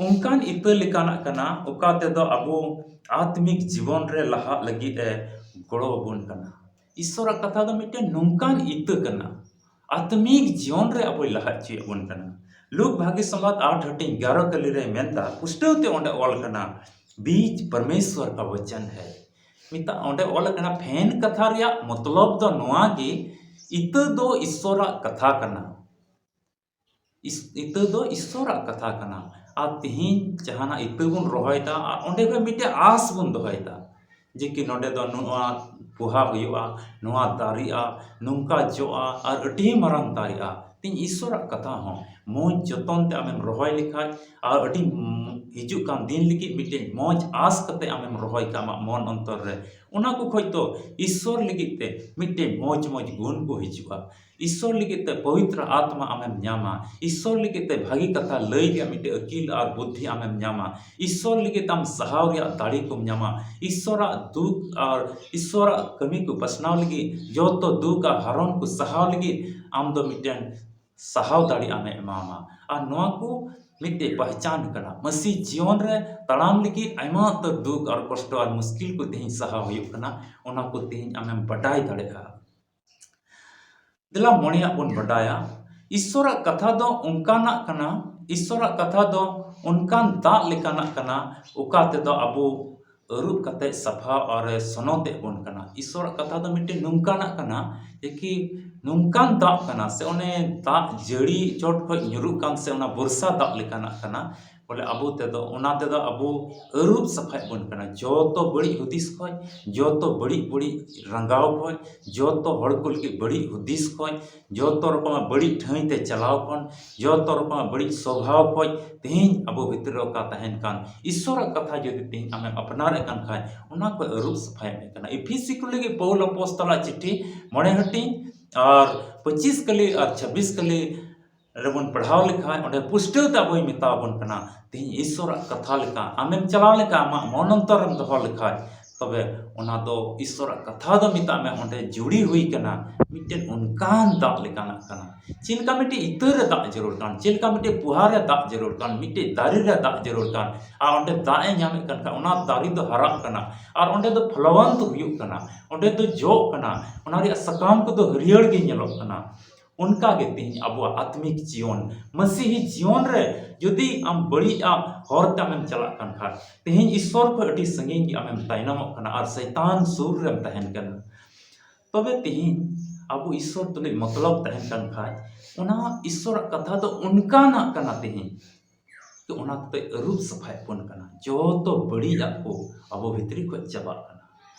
ᱚᱱᱠᱟᱱ ᱤᱛᱟᱹ ᱞᱮᱠᱟᱱᱟᱜ ᱠᱟᱱᱟ, ᱚᱠᱟ ᱛᱮᱫᱚ ᱟᱵᱚ ᱟᱛᱢᱤᱠ ᱡᱤᱵᱚᱱ ᱨᱮ ᱞᱟᱦᱟᱜ ᱞᱟᱹᱜᱤᱫ ᱮ ᱜᱚᱲᱚ ᱟᱵᱚᱱ ᱠᱟᱱᱟ᱾ ᱤᱥᱥᱚᱨᱟᱜ ᱠᱟᱛᱷᱟ ᱫᱚ ᱢᱤᱫᱴᱮᱱ ᱱᱚᱝᱠᱟᱱ ᱤᱛᱟᱹ ᱠᱟᱱᱟ, ᱟᱛᱢᱤᱠ ᱡᱤᱭᱚᱱ ᱨᱮ ᱟᱵᱚᱭ ᱞᱟᱦᱟ ᱦᱚᱪᱚᱭᱮᱫ ᱵᱚᱱ ᱠᱟᱱᱟ᱾ ᱞᱩᱠ ᱵᱷᱟᱜᱮ ᱥᱚᱢᱵᱟᱫ ᱟᱴ ᱦᱟᱹᱴᱤᱧ ᱜᱟᱨᱚ ᱠᱟᱹᱞᱤ ᱨᱮ ᱢᱮᱱᱫᱟ, ᱯᱩᱥᱴᱟᱹᱣ ᱛᱮ ᱚᱸᱰᱮ ᱚᱞ ᱠᱟᱱᱟ, ᱵᱤᱡᱽ ᱯᱚᱨᱢᱮᱥᱣᱚᱨ ᱠᱟ ᱵᱚᱪᱚᱱ ᱦᱮ᱾ ᱢᱮᱛᱟᱜ, ᱚᱸᱰᱮ ᱚᱞ ᱟᱠᱟᱱᱟ, ᱯᱷᱮᱱ ᱠᱟᱛᱷᱟ ᱨᱮᱭᱟᱜ ᱢᱚᱛᱞᱚᱵ ᱫᱚ ᱱᱚᱣᱟ ᱜᱮ, ᱤᱛᱟᱹ ᱫᱚ ᱤᱥᱥᱚᱨᱟᱜ ᱠᱟᱛᱷᱟ ᱠᱟᱱᱟ᱾ ᱤᱥ-, ᱤᱛᱟᱹ ᱫᱚ ᱤᱥᱥᱚᱨᱟᱜ ᱠᱟᱛᱷᱟ ᱠᱟᱱᱟ᱾ ᱟᱨ ᱛᱮᱦᱮᱧ ᱡᱟᱦᱟᱱᱟᱜ ᱤᱛᱟᱹ ᱵᱚᱱ ᱨᱚᱦᱚᱭᱮᱫᱟ, ᱟᱨ ᱚᱸᱰᱮ ᱠᱷᱚᱱ ᱢᱤᱫᱴᱮᱱ ᱟᱸᱥ ᱵᱚᱱ ᱫᱚᱦᱚᱭᱮᱫᱟ, ᱡᱮ ᱠᱤ ᱱᱚᱸᱰᱮ ᱫᱚ ᱱᱚᱣᱟ ᱯᱚᱦᱟ ᱦᱩᱭᱩᱜᱼᱟ, ᱱᱚᱣᱟ ᱫᱟᱨᱮᱜᱼᱟ, ᱱᱚᱝᱠᱟ ᱡᱚᱜᱼᱟ, ᱟᱨ ᱟᱹᱰᱤ ᱢᱟᱨᱟᱝ ᱫᱟᱨᱮᱜᱼᱟ᱾ ᱛᱮᱦᱮᱧ ᱤᱥᱥᱚᱨᱟᱜ ᱠᱟᱛᱷᱟ ᱦᱚᱸ ᱢᱚᱡᱽ ᱡᱚᱛᱚᱱ ᱛᱮ ᱟᱢᱮᱢ ᱨᱚᱦᱚᱭ ᱞᱮᱠᱷᱟᱡ, ᱟᱨ ᱟᱹᱰᱤ ᱢ-, ᱦᱤᱡᱩᱜ ᱠᱟᱱ ᱫᱤᱱ ᱞᱟᱹᱜᱤᱫ ᱢᱤᱫᱴᱮᱱ ᱢᱚᱡᱽ ᱟᱸᱥ ᱠᱟᱛᱮ ᱟᱢᱮᱢ ᱨᱚᱦᱚᱭ ᱠᱟᱜ ᱟᱢᱟᱜ ᱢᱚᱱ ᱚᱱᱛᱚᱨ ᱨᱮ, ᱚᱱᱟ ᱠᱚ ᱠᱷᱚᱡ ᱫᱚ ᱤᱥᱥᱚᱨ ᱞᱟᱹᱜᱤᱫ ᱛᱮ ᱢᱤᱫᱴᱮᱱ ᱢᱚᱡᱽ ᱢᱚᱡᱽ ᱜᱩᱱ ᱠᱚ ᱦᱤᱡᱩᱜᱼᱟ᱾ ᱤᱥᱥᱚᱨ ᱞᱟᱹᱜᱤᱫ ᱛᱮ ᱯᱚᱵᱤᱛᱨᱚ ᱟᱛᱢᱟ ᱟᱢᱮᱢ ᱧᱟᱢᱟ᱾ ᱤᱥᱥᱚᱨ ᱞᱟᱹᱜᱤᱫ ᱛᱮ ᱵᱷᱟᱹᱜᱤ ᱠᱟᱛᱷᱟ ᱞᱟᱹᱭ ᱨᱮᱭᱟᱜ ᱢᱤᱫᱴᱮᱱ ᱟᱹᱠᱤᱞ ᱟᱨ ᱵᱩᱫᱽᱫᱷᱤ ᱟᱢᱮᱢ ᱧᱟᱢᱟ᱾ ᱤᱥᱥᱚᱨ ᱞᱟᱹᱜᱤᱫ ᱛᱮ ᱟᱢ ᱥᱟᱦᱟᱣ ᱨᱮᱭᱟᱜ ᱫᱟᱲᱮ ᱠᱚᱢ ᱧᱟᱢᱟ᱾ ᱤᱥᱥᱚᱨᱟᱜ ᱫᱩᱠ ᱟᱨ ᱤᱥᱥᱚᱨᱟᱜ ᱠᱟᱹᱢᱤ ᱠᱚ ᱯᱟᱥᱱᱟᱣ ᱞᱟᱹᱜᱤᱫ, ᱡᱚᱛᱚ ᱫᱩᱠ ᱟᱨ ᱦᱟᱨᱚᱱ ᱠᱚ ᱥᱟᱦᱟᱣ ᱞᱟᱹᱜᱤᱫ ᱟᱢ ᱫᱚ ᱢᱤᱫᱴᱮᱱ ᱥᱟᱦᱟᱣ ᱫᱟᱲᱮ ᱟᱢᱮ ᱮᱢᱟᱢᱟ᱾ ᱟᱨ ᱱᱚᱣᱟ ᱠᱚ ᱢᱤᱫᱴᱮᱡ ᱯᱟᱦᱪᱟᱱ ᱠᱟᱱᱟ᱾ ᱢᱟᱹᱥᱤ ᱡᱤᱭᱚᱱ ᱨᱮ ᱛᱟᱲᱟᱢ ᱞᱟᱹᱜᱤᱫ ᱟᱭᱢᱟ ᱩᱛᱟᱹᱨ ᱫᱩᱠ ᱟᱨ ᱠᱚᱥᱴᱚ ᱟᱨ ᱢᱩᱥᱠᱤᱞ ᱠᱚ ᱛᱮᱦᱮᱧ ᱥᱟᱦᱟᱣ ᱦᱩᱭᱩᱜ ᱠᱟᱱᱟ, ᱚᱱᱟ ᱠᱚ ᱛᱮᱦᱮᱧ ᱟᱢᱮᱢ ᱵᱟᱰᱟᱭ ᱫᱟᱲᱮᱭᱟᱜᱼᱟ᱾ ᱫᱮᱞᱟ ᱢᱚᱬᱮᱭᱟᱜ ᱵᱚᱱ ᱵᱟᱰᱟᱭᱟ, ᱤᱥᱥᱚᱨᱟᱜ ᱠᱟᱛᱷᱟ ᱫᱚ ᱚᱱᱠᱟᱱᱟᱜ ᱠᱟᱱᱟ, ᱤᱥᱥᱚᱨᱟᱜ ᱠᱟᱛᱷᱟ ᱫᱚ ᱚᱱᱠᱟᱱ ᱫᱟᱜ ᱞᱮᱠᱟᱱᱟᱜ ᱠᱟᱱᱟ, ᱚᱠᱟ ᱛᱮᱫᱚ ᱟᱵᱚ ᱟᱹᱨᱩᱵ ᱠᱟᱛᱮ ᱥᱟᱯᱷᱟ ᱟᱨᱮ ᱥᱚᱱᱚᱛᱮᱫ ᱵᱚᱱ ᱠᱟᱱᱟ᱾ ᱤᱥᱥᱚᱨᱟᱜ ᱠᱟᱛᱷᱟ ᱫᱚ ᱢᱤᱫᱴᱮᱱ ᱱᱚᱝᱠᱟᱱᱟᱜ ᱠᱟᱱᱟ, ᱡᱮ ᱠᱤ ᱱᱚᱝᱠᱟᱱ ᱫᱟᱜ ᱠᱟᱱᱟ, ᱥᱮ ᱚᱱᱮ ᱫᱟᱜ ᱡᱟᱹᱲᱤ ᱪᱚᱴ ᱠᱷᱚᱡ ᱧᱩᱨᱩᱜ ᱠᱟᱱ, ᱥᱮ ᱚᱱᱟ ᱵᱚᱨᱥᱟ ᱫᱟᱜ ᱞᱮᱠᱟᱱᱟᱜ ᱠᱟᱱᱟ, ᱵᱚᱞᱮ ᱟᱵᱚ ᱛᱮᱫᱚ, ᱚᱱᱟ ᱛᱮᱫᱚ ᱟᱵᱚ ᱟᱹᱨᱩᱵ ᱥᱟᱯᱷᱟᱭᱮᱫ ᱵᱚᱱ ᱠᱟᱱᱟ᱾ ᱡᱚᱛᱚ ᱵᱟᱹᱲᱤᱡ ᱦᱩᱫᱤᱥ ᱠᱷᱚᱡ, ᱡᱚᱛᱚ ᱵᱟᱹᱲᱤᱡ ᱵᱟᱹᱲᱤᱡ ᱨᱟᱸᱜᱟᱣ ᱠᱷᱚᱡ, ᱡᱚᱛᱚ ᱦᱚᱲ ᱠᱚ ᱞᱟᱹᱜᱤᱫ ᱵᱟᱹᱲᱤᱡ ᱦᱩᱫᱤᱥ ᱠᱷᱚᱡ, ᱡᱚᱛᱚ ᱨᱚᱠᱚᱢᱟᱜ ᱵᱟᱹᱲᱤᱡ ᱴᱷᱟᱹᱭ ᱛᱮ ᱪᱟᱞᱟᱣ ᱠᱷᱚᱱ, ᱡᱚᱛᱚ ᱨᱚᱠᱚᱢᱟᱜ ᱵᱟᱹᱲᱤᱡ ᱥᱚᱵᱷᱟᱣ ᱠᱷᱚᱡ ᱛᱮᱦᱮᱧ ᱟᱵᱚ ᱵᱷᱤᱛᱨᱤ ᱨᱮ ᱚᱠᱟ ᱛᱟᱦᱮᱱ ᱠᱟᱱ, ᱤᱥᱥᱚᱨᱟᱜ ᱠᱟᱛᱷᱟ ᱡᱩᱫᱤ ᱛᱮᱦᱮᱧ ᱟᱢᱮᱢ ᱟᱯᱱᱟᱨᱮᱫ ᱠᱟᱱ ᱠᱷᱟᱡ, ᱚᱱᱟ ᱠᱚ ᱟᱹᱨᱩᱵ ᱥᱟᱯᱷᱟᱭᱮᱫ ᱢᱮ ᱠᱟᱱᱟ᱾ ᱤᱯᱷᱤᱥᱤ ᱠᱚ ᱞᱟᱹᱜᱤᱫ ᱯᱟᱹᱣᱩᱞ ᱟᱯᱚᱥᱛᱚᱞᱟᱜ ᱪᱤᱴᱷᱤ ᱢᱚᱬᱮ ᱦᱟᱹᱴᱤᱧ ᱟᱨ ᱯᱚᱸᱪᱤᱥ ᱠᱟᱹᱞᱤ ᱟᱨ ᱪᱷᱟᱵᱵᱤᱥ ᱠᱟᱹᱞᱤ ᱨᱮᱵᱚᱱ ᱯᱟᱲᱦᱟᱣ ᱞᱮᱠᱷᱟᱡ, ᱚᱸᱰᱮ ᱯᱩᱥᱴᱟᱹᱣ ᱛᱮ ᱟᱵᱚᱭ ᱢᱮᱛᱟ ᱵᱚᱱ ᱠᱟᱱᱟ, ᱛᱮᱦᱮᱧ ᱤᱥᱥᱚᱨᱟᱜ ᱠᱟᱛᱷᱟ ᱞᱮᱠᱟ ᱟᱢᱮᱢ ᱪᱟᱞᱟᱣ ᱞᱮᱠᱷᱟᱡ, ᱟᱢᱟᱜ ᱢᱚᱱ ᱚᱱᱛᱚᱨᱮᱢ ᱫᱚᱦᱚ ᱞᱮᱠᱷᱟᱡ, ᱛᱚᱵᱮ ᱚᱱᱟ ᱫᱚ ᱤᱥᱥᱚᱨᱟᱜ ᱠᱟᱛᱷᱟ ᱫᱚ ᱢᱮᱛᱟᱜ ᱢᱮ, ᱚᱸᱰᱮ ᱡᱩᱲᱤ ᱦᱩᱭ ᱠᱟᱱᱟ ᱢᱤᱫᱴᱮᱱ ᱚᱱᱠᱟᱱ ᱫᱟᱜ ᱞᱮᱠᱟᱱᱟᱜ ᱠᱟᱱᱟ᱾ ᱪᱮᱫ ᱞᱮᱠᱟ ᱢᱤᱫᱴᱮᱡ ᱤᱛᱟᱹ ᱨᱮ ᱫᱟᱜ ᱡᱟᱹᱨᱩᱲ ᱠᱟᱱ, ᱪᱮᱫ ᱞᱮᱠᱟ ᱢᱤᱫᱴᱮᱡ ᱯᱚᱦᱟ ᱨᱮ ᱫᱟᱜ ᱡᱟᱹᱨᱩᱲ ᱠᱟᱱ, ᱢᱤᱫᱴᱮᱡ ᱫᱟᱨᱮ ᱨᱮ ᱫᱟᱜ ᱡᱟᱹᱨᱩᱲ ᱠᱟᱱ, ᱟᱨ ᱚᱸᱰᱮ ᱫᱟᱜ ᱮ ᱧᱟᱢᱮᱫ ᱠᱟᱱ ᱠᱷᱟᱡ ᱚᱱᱟ ᱫᱟᱨᱮ ᱫᱚ ᱦᱟᱨᱟᱜ ᱠᱟᱱᱟ, ᱟᱨ ᱚᱸᱰᱮ ᱫᱚ ᱯᱷᱚᱞᱚᱣᱟᱱ ᱫᱚ ᱦᱩᱭᱩᱜ ᱠᱟᱱᱟ, ᱚᱸᱰᱮ ᱫᱚ ᱡᱚᱜ ᱠᱟᱱᱟ, ᱚᱱᱟ ᱨᱮᱭᱟᱜ ᱥᱟᱠᱟᱢ ᱠᱚᱫᱚ ᱦᱟᱹᱨᱭᱟᱹᱲ ᱜᱮ ᱧᱮᱞᱚᱜ ᱠᱟᱱᱟ᱾ ᱚᱱᱠᱟ ᱜᱮ ᱛᱮᱦᱮᱧ ᱟᱵᱚᱣᱟᱜ ᱟᱛᱢᱤᱠ ᱡᱤᱭᱚᱱ, ᱢᱟᱹᱥᱤᱦᱤ ᱡᱤᱭᱚᱱ ᱨᱮ ᱡᱩᱫᱤ ᱟᱢ ᱵᱟᱹᱲᱤᱡ ᱟᱜ ᱦᱚᱨ ᱛᱮ ᱟᱢᱮᱢ ᱪᱟᱞᱟᱜ ᱠᱟᱱ ᱠᱷᱟᱡ, ᱛᱮᱦᱮᱧ ᱤᱥᱥᱚᱨ ᱠᱷᱚᱱ ᱟᱹᱰᱤ ᱥᱟᱺᱜᱤᱧ ᱜᱮ ᱟᱢᱮᱢ ᱛᱟᱭᱱᱚᱢᱚᱜ ᱠᱟᱱᱟ ᱟᱨ ᱥᱟᱭᱛᱟᱱ ᱥᱩᱨ ᱨᱮᱢ ᱛᱟᱦᱮᱱ ᱠᱟᱱᱟ᱾ ᱛᱚᱵᱮ ᱛᱮᱦᱮᱧ ᱟᱵᱚ ᱤᱥᱥᱚᱨ ᱛᱩᱞᱩᱡ ᱢᱚᱛᱞᱚᱵ ᱛᱟᱦᱮᱱ ᱠᱟᱱ ᱠᱷᱟᱡ, ᱚᱱᱟ ᱤᱥᱥᱚᱨᱟᱜ ᱠᱟᱛᱷᱟ ᱫᱚ ᱚᱱᱠᱟᱱᱟᱜ ᱠᱟᱱᱟ ᱛᱮᱦᱮᱧ᱾ ᱛᱚ ᱚᱱᱟ ᱛᱮ ᱟᱹᱨᱩᱵ ᱥᱟᱯᱷᱟᱭᱮᱫ ᱵᱚᱱ ᱠᱟᱱᱟ, ᱡᱚᱛᱚ ᱵᱟᱹᱲᱤᱡᱟᱜ ᱠᱚ ᱟᱵᱚ ᱵᱷᱤᱛᱨᱤ ᱠᱷᱚᱱ ᱪᱟᱵᱟᱜ ᱠᱟᱱᱟ᱾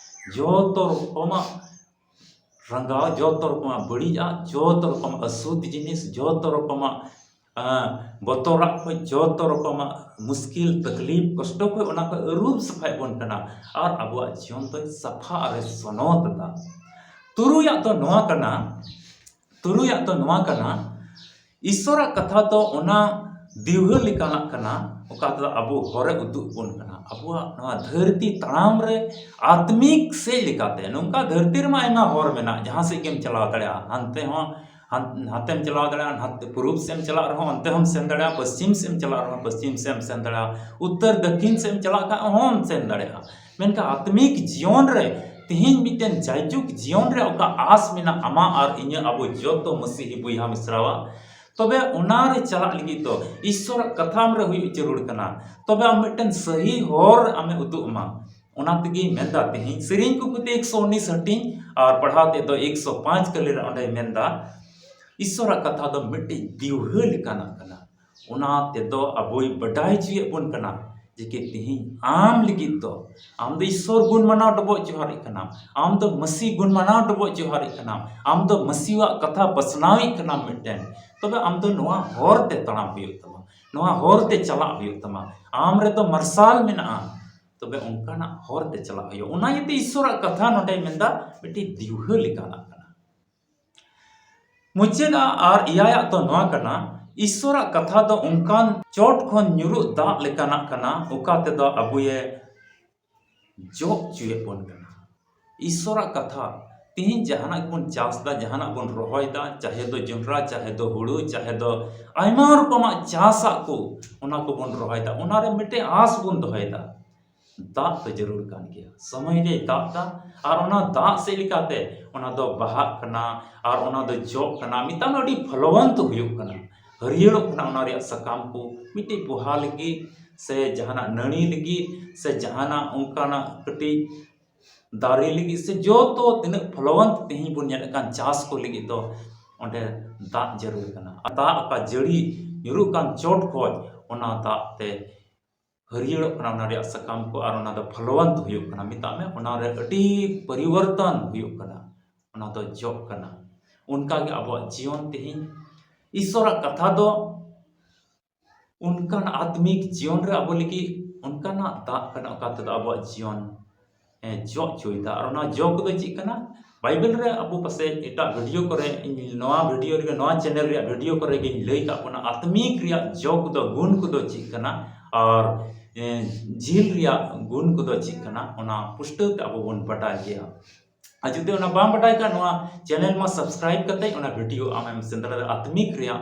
ᱡᱚᱛᱚ ᱨᱚᱠᱚᱢᱟᱜ ᱨᱟᱸᱜᱟᱣ, ᱡᱚᱛᱚ ᱨᱚᱠᱚᱢᱟᱜ ᱵᱟᱹᱲᱤᱡᱟᱜ, ᱡᱚᱛᱚ ᱨᱚᱠᱚᱢᱟᱜ ᱟᱹᱥᱩᱫ ᱡᱤᱱᱤᱥ, ᱡᱚᱛᱚ ᱨᱚᱠᱚᱢᱟᱜ, ᱟᱸ, ᱵᱚᱛᱚᱨᱟᱜ ᱠᱷᱚᱡ, ᱡᱚᱛᱚ ᱨᱚᱠᱚᱢᱟᱜ ᱢᱩᱥᱠᱤᱞ, ᱛᱟᱠᱞᱤᱯ, ᱠᱚᱥᱴᱚ ᱠᱷᱚᱡ ᱚᱱᱟ ᱠᱚ ᱟᱹᱨᱩᱵ ᱥᱟᱯᱷᱟᱭᱮᱫ ᱵᱚᱱ ᱠᱟᱱᱟ᱾ ᱟᱨ ᱟᱵᱚᱣᱟᱜ ᱡᱤᱭᱚᱱ ᱫᱚᱭ ᱥᱟᱯᱷᱟ ᱟᱨᱮ ᱥᱚᱱᱚᱛ ᱮᱫᱟ᱾ ᱛᱩᱨᱩᱭᱟᱜ ᱫᱚ ᱱᱚᱣᱟ ᱠᱟᱱᱟ, ᱛᱩᱨᱩᱭᱟᱜ ᱫᱚ ᱱᱚᱣᱟ ᱠᱟᱱᱟ, ᱤᱥᱥᱚᱨᱟᱜ ᱠᱟᱛᱷᱟ ᱫᱚ ᱚᱱᱟ ᱫᱤᱣᱦᱟᱹ ᱞᱮᱠᱟᱱᱟᱜ ᱠᱟᱱᱟ, ᱚᱠᱟ ᱛᱮᱫᱚ ᱟᱵᱚ ᱦᱚᱨᱮ ᱩᱫᱩᱜ ᱵᱚᱱ ᱠᱟᱱᱟ᱾ ᱟᱵᱚᱣᱟᱜ ᱱᱚᱣᱟ ᱫᱷᱟᱹᱨᱛᱤ ᱛᱟᱲᱟᱢ ᱨᱮ ᱟᱛᱢᱤᱠ ᱥᱮᱫ ᱞᱮᱠᱟᱛᱮ, ᱱᱚᱝᱠᱟ ᱫᱷᱟᱹᱨᱛᱤ ᱨᱮᱢᱟ ᱟᱭᱢᱟ ᱦᱚᱨ ᱢᱮᱱᱟᱜ, ᱡᱟᱦᱟᱸ ᱥᱮᱫ ᱜᱮᱢ ᱪᱟᱞᱟᱣ ᱫᱟᱲᱮᱭᱟᱜᱼᱟ, ᱦᱟᱱᱛᱮ ᱦᱚᱸ, ᱦᱟᱱ-, ᱱᱟᱛᱮᱢ ᱪᱟᱞᱟᱣ ᱫᱟᱲᱮᱭᱟᱜᱼᱟ, ᱱᱟᱛᱮ ᱯᱩᱨᱩᱵ ᱥᱮᱫ ᱮᱢ ᱪᱟᱞᱟᱜ ᱨᱮᱦᱚᱸ ᱚᱱᱛᱮ ᱦᱚᱸᱢ ᱥᱮᱱ ᱫᱟᱲᱮᱭᱟᱜᱼᱟ, ᱯᱚᱥᱪᱤᱢ ᱥᱮᱫ ᱮᱢ ᱪᱟᱞᱟᱜ ᱨᱮᱦᱚᱸ ᱯᱚᱥᱪᱤᱢ ᱥᱮᱫ ᱮᱢ ᱥᱮᱱ ᱫᱟᱲᱮᱭᱟᱜᱼᱟ, ᱩᱛᱛᱚᱨ ᱫᱚᱠᱠᱷᱤᱱ ᱥᱮᱫ ᱮᱢ ᱪᱟᱞᱟᱜ ᱠᱷᱟᱡ ᱦᱚᱸᱢ ᱥᱮᱱ ᱫᱟᱲᱮᱭᱟᱜᱼᱟ᱾ ᱢᱮᱱᱠᱷᱟᱱ ᱟᱛᱢᱤᱠ ᱡᱤᱭᱚᱱ ᱨᱮ, ᱛᱮᱦᱮᱧ ᱢᱤᱫᱴᱮᱱ ᱡᱟᱭᱡᱩᱜᱽ ᱡᱤᱭᱚᱱ ᱨᱮ ᱚᱠᱟ ᱟᱥ ᱢᱮᱱᱟᱜ ᱟᱢᱟ ᱟᱨ ᱤᱧᱟᱹᱜ, ᱟᱵᱚ ᱡᱚᱛᱚ ᱢᱟᱹᱥᱤᱦᱤ ᱵᱚᱭᱦᱟ ᱢᱤᱥᱨᱟᱣᱟᱜ, ᱛᱚᱵᱮ ᱚᱱᱟ ᱨᱮ ᱪᱟᱞᱟᱜ ᱞᱟᱹᱜᱤᱫ ᱫᱚ ᱤᱥᱥᱚᱨᱟᱜ ᱠᱟᱛᱷᱟ ᱟᱢ ᱨᱮ ᱦᱩᱭᱩᱜ ᱡᱟᱹᱨᱩᱲ ᱠᱟᱱᱟ᱾ ᱛᱚᱵᱮ ᱟᱢ ᱢᱤᱫᱴᱮᱱ ᱥᱟᱹᱦᱤ ᱦᱚᱨ ᱟᱢᱮ ᱩᱫᱩᱜ ᱟᱢᱟ᱾ ᱚᱱᱟ ᱛᱮᱜᱮᱧ ᱢᱮᱱᱫᱟ, ᱛᱮᱦᱮᱧ ᱥᱮᱨᱮᱧ ᱠᱚ ᱯᱩᱛᱷᱤ ᱮᱠᱥᱚ ᱩᱱᱤᱥ ᱦᱟᱹᱴᱤᱧ ᱟᱨ ᱯᱟᱲᱦᱟᱣ ᱛᱮᱫ ᱫᱚ ᱮᱠᱥᱚ ᱯᱟᱸᱪ ᱠᱟᱹᱞᱤ ᱨᱮ ᱚᱸᱰᱮ ᱢᱮᱱᱫᱟ, ᱤᱥᱥᱚᱨᱟᱜ ᱠᱟᱛᱷᱟ ᱫᱚ ᱢᱤᱫᱴᱮᱡ ᱫᱤᱣᱦᱟᱹ ᱞᱮᱠᱟᱱᱟᱜ ᱠᱟᱱᱟ᱾ ᱚᱱᱟ ᱛᱮᱫᱚ ᱟᱵᱚᱭ ᱵᱟᱰᱟᱭ ᱦᱚᱪᱚᱭᱮᱫ ᱵᱚᱱ ᱠᱟᱱᱟ ᱡᱮ ᱠᱤ ᱛᱤᱦᱤᱧ ᱟᱢ ᱞᱟᱹᱜᱤᱫ ᱫᱚ, ᱟᱢ ᱫᱚ ᱤᱥᱥᱚᱨ ᱜᱩᱱ ᱢᱟᱱᱟᱣ ᱰᱚᱵᱚᱜ ᱡᱚᱦᱟᱨᱮᱫ ᱠᱟᱱᱟᱢ, ᱟᱢ ᱫᱚ ᱢᱟᱹᱥᱤ ᱜᱩᱱ ᱢᱟᱱᱟᱣ ᱰᱚᱵᱚᱜ ᱡᱚᱦᱟᱨᱮᱫ ᱠᱟᱱᱟᱢ, ᱟᱢ ᱫᱚ ᱢᱟᱹᱥᱤᱣᱟᱜ ᱠᱟᱛᱷᱟ ᱯᱟᱥᱱᱟᱣᱮᱫ ᱠᱟᱱᱟᱢ ᱢᱤᱫᱴᱮᱱ, ᱛᱚᱵᱮ ᱟᱢ ᱫᱚ ᱱᱚᱣᱟ ᱦᱚᱨ ᱛᱮ ᱛᱟᱲᱟᱢ ᱦᱩᱭᱩᱜ ᱛᱟᱢᱟ, ᱱᱚᱣᱟ ᱦᱚᱨ ᱛᱮ ᱪᱟᱞᱟᱜ ᱦᱩᱭᱩᱜ ᱛᱟᱢᱟ᱾ ᱟᱢ ᱨᱮᱫᱚ ᱢᱟᱨᱥᱟᱞ ᱢᱮᱱᱟᱜᱼᱟ, ᱛᱚᱵᱮ ᱚᱱᱠᱟᱱᱟᱜ ᱦᱚᱨ ᱛᱮ ᱪᱟᱞᱟᱜ ᱦᱩᱭᱩᱜᱼᱟ᱾ ᱚᱱᱟ ᱤᱭᱟᱹᱛᱮ ᱤᱥᱥᱚᱨᱟᱜ ᱠᱟᱛᱷᱟ ᱱᱚᱰᱮᱭ ᱢᱮᱱᱫᱟ ᱢᱤᱫᱴᱤᱡ ᱫᱤᱣᱦᱟᱹ ᱞᱮᱠᱟᱱᱟᱜ ᱠᱟᱱᱟ᱾ ᱢᱩᱪᱟᱹᱫ ᱟᱜ ᱟᱨ ᱮᱭᱟᱭᱟᱜ ᱫᱚ ᱱᱚᱣᱟ ᱠᱟᱱᱟ, ᱤᱥᱥᱚᱨᱟᱜ ᱠᱟᱛᱷᱟ ᱫᱚ ᱚᱱᱠᱟᱱ ᱪᱚᱴ ᱠᱷᱚᱱ ᱧᱩᱨᱩᱜ ᱫᱟᱜ ᱞᱮᱠᱟᱱᱟᱜ ᱠᱟᱱᱟ, ᱚᱠᱟ ᱛᱮᱫᱚ ᱟᱵᱚᱭᱮ ᱡᱚᱜ ᱦᱚᱪᱚᱭᱮᱫ ᱵᱚᱱ ᱠᱟᱱᱟ᱾ ᱤᱥᱥᱚᱨᱟᱜ ᱠᱟᱛᱷᱟ, ᱛᱤᱦᱤᱧ ᱡᱟᱦᱟᱱᱟᱜ ᱜᱮᱵᱚᱱ ᱪᱟᱥ ᱮᱫᱟ, ᱡᱟᱦᱟᱱᱟᱜ ᱵᱚᱱ ᱨᱚᱦᱚᱭ ᱮᱫᱟ, ᱪᱟᱦᱮ ᱫᱚ ᱡᱚᱱᱰᱨᱟ, ᱪᱟᱦᱮ ᱫᱚ ᱦᱩᱲᱩ, ᱪᱟᱦᱮ ᱫᱚ ᱟᱭᱢᱟ ᱨᱚᱠᱚᱢᱟᱜ ᱪᱟᱥᱟᱜ ᱠᱚ, ᱚᱱᱟ ᱠᱚᱵᱚᱱ ᱨᱚᱦᱚᱭ ᱮᱫᱟ, ᱚᱱᱟᱨᱮ ᱢᱤᱫᱴᱮᱡ ᱟᱸᱥ ᱵᱚᱱ ᱫᱚᱦᱚᱭᱮᱫᱟ᱾ ᱫᱟᱜ ᱫᱚ ᱡᱟᱹᱨᱩᱲ ᱠᱟᱱ ᱜᱮᱭᱟ, ᱥᱚᱢᱚᱭ ᱨᱮᱭ ᱫᱟᱜ ᱮᱫᱟ, ᱟᱨ ᱚᱱᱟ ᱫᱟᱜ ᱥᱮᱫ ᱞᱮᱠᱟᱛᱮ ᱚᱱᱟ ᱫᱚ ᱵᱟᱦᱟᱜ ᱠᱟᱱᱟ, ᱟᱨ ᱚᱱᱟ ᱫᱚ ᱡᱚᱜ ᱠᱟᱱᱟ, ᱢᱮᱛᱟᱜ ᱢᱮ ᱟᱹᱰᱤ ᱯᱷᱚᱞᱚᱵᱚᱱᱛ ᱦᱩᱭᱩᱜ ᱠᱟᱱᱟ, ᱦᱟᱹᱨᱭᱟᱹᱲᱚᱜ ᱠᱟᱱᱟ ᱚᱱᱟ ᱨᱮᱭᱟᱜ ᱥᱟᱠᱟᱢ ᱠᱚ, ᱢᱤᱫᱴᱤᱡ ᱯᱚᱦᱟ ᱞᱟᱹᱜᱤᱫ ᱥᱮ ᱡᱟᱦᱟᱱᱟᱜ ᱱᱟᱹᱲᱤ ᱞᱟᱹᱜᱤᱫ ᱥᱮ ᱡᱟᱦᱟᱱᱟᱜ ᱚᱱᱠᱟᱱᱟᱜ ᱠᱟᱹᱴᱤᱡ ᱫᱟᱨᱮ ᱞᱟᱹᱜᱤᱫ ᱥᱮ ᱡᱚᱛᱚ ᱛᱤᱱᱟᱹᱜ ᱯᱷᱚᱞᱚᱵᱚᱱᱛ ᱛᱮᱦᱮᱧ ᱵᱚᱱ ᱧᱮᱞᱮᱫ ᱠᱟᱱ ᱪᱟᱥ ᱠᱚ ᱞᱟᱹᱜᱤᱫ ᱫᱚ ᱚᱸᱰᱮ ᱫᱟᱜ ᱡᱟᱹᱨᱩᱲ ᱠᱟᱱᱟ᱾ ᱟᱨ ᱫᱟᱜ ᱚᱠᱟ ᱡᱟᱹᱲᱤ ᱧᱩᱨᱩᱜ ᱠᱟᱱ ᱪᱚᱴ ᱠᱷᱚᱡ ᱚᱱᱟ ᱫᱟᱜ ᱛᱮ ᱦᱟᱹᱨᱭᱟᱹᱲᱚᱜ ᱠᱟᱱᱟ ᱚᱱᱟ ᱨᱮᱭᱟᱜ ᱥᱟᱠᱟᱢ ᱠᱚ, ᱟᱨ ᱚᱱᱟ ᱫᱚ ᱯᱷᱚᱞᱚᱵᱚᱱᱛ ᱦᱩᱭᱩᱜ ᱠᱟᱱᱟ, ᱢᱮᱛᱟᱜ ᱢᱮ ᱚᱱᱟ ᱨᱮ ᱟᱹᱰᱤ ᱯᱚᱨᱤᱵᱚᱨᱛᱚᱱ ᱦᱩᱭᱩᱜ ᱠᱟᱱᱟ, ᱚᱱᱟ ᱫᱚ ᱡᱚᱜ ᱠᱟᱱᱟ᱾ ᱚᱱᱠᱟᱜᱮ ᱟᱵᱚᱣᱟᱜ ᱡᱤᱭᱚᱱ ᱛᱮᱦᱮᱧ ᱤᱥᱥᱚᱨᱟᱜ ᱠᱟᱛᱷᱟ ᱫᱚ ᱚᱱᱠᱟᱱ ᱟᱛᱢᱤᱠ ᱡᱤᱭᱚᱱ ᱨᱮ ᱟᱵᱚ ᱞᱟᱹᱜᱤᱫ ᱚᱱᱠᱟᱱᱟᱜ ᱫᱟᱜ ᱠᱟᱱᱟ, ᱚᱠᱟ ᱛᱮᱫᱚ ᱟᱵᱚᱣᱟᱜ ᱡᱤᱭᱚᱱ ᱮ ᱡᱚᱜ ᱦᱚᱪᱚᱭᱮᱫᱟ᱾ ᱟᱨ ᱚᱱᱟ ᱡᱚ ᱠᱚᱫᱚ ᱪᱮᱫ ᱠᱟᱱᱟ? ᱵᱟᱭᱵᱮᱞ ᱨᱮ ᱟᱵᱚ ᱯᱟᱥᱮᱡ ᱮᱴᱟᱜ ᱵᱷᱤᱰᱤᱭᱳ ᱠᱚᱨᱮ, ᱤᱧ ᱱᱚᱣᱟ ᱵᱷᱤᱰᱤᱭᱳ ᱨᱮᱜᱮ, ᱱᱚᱣᱟ ᱪᱮᱱᱮᱞ ᱨᱮᱭᱟᱜ ᱵᱷᱤᱰᱤᱭᱳ ᱠᱚᱨᱮ ᱜᱤᱧ ᱞᱟᱹᱭ ᱠᱟᱜ ᱵᱚᱱᱟ, ᱟᱛᱢᱤᱠ ᱨᱮᱭᱟᱜ ᱡᱚ ᱠᱚᱫᱚ, ᱜᱩᱱ ᱠᱚᱫᱚ ᱪᱮᱫ ᱠᱟᱱᱟ, ᱟᱨ ᱮ, ᱡᱤᱞ ᱨᱮᱭᱟᱜ ᱜᱩᱱ ᱠᱚᱫᱚ ᱪᱮᱫ ᱠᱟᱱᱟ, ᱚᱱᱟ ᱯᱩᱥᱴᱟᱹᱣ ᱛᱮ ᱟᱵᱚ ᱵᱚᱱ ᱵᱟᱰᱟᱭ ᱜᱮᱭᱟ᱾ ᱟᱨ ᱡᱩᱫᱤ ᱚᱱᱟ ᱵᱟᱢ ᱵᱟᱰᱟᱭ ᱠᱷᱟᱱ, ᱱᱚᱣᱟ ᱪᱮᱱᱮᱞ ᱢᱟ ᱥᱟᱵᱥᱠᱨᱟᱭᱤᱵ ᱠᱟᱛᱮ ᱚᱱᱟ ᱵᱷᱤᱰᱤᱭᱳ ᱟᱢᱮᱢ ᱥᱮᱸᱫᱽᱨᱟ ᱫᱟᱲᱮᱭᱟᱜᱼᱟ, ᱟᱛᱢᱤᱠ ᱨᱮᱭᱟᱜ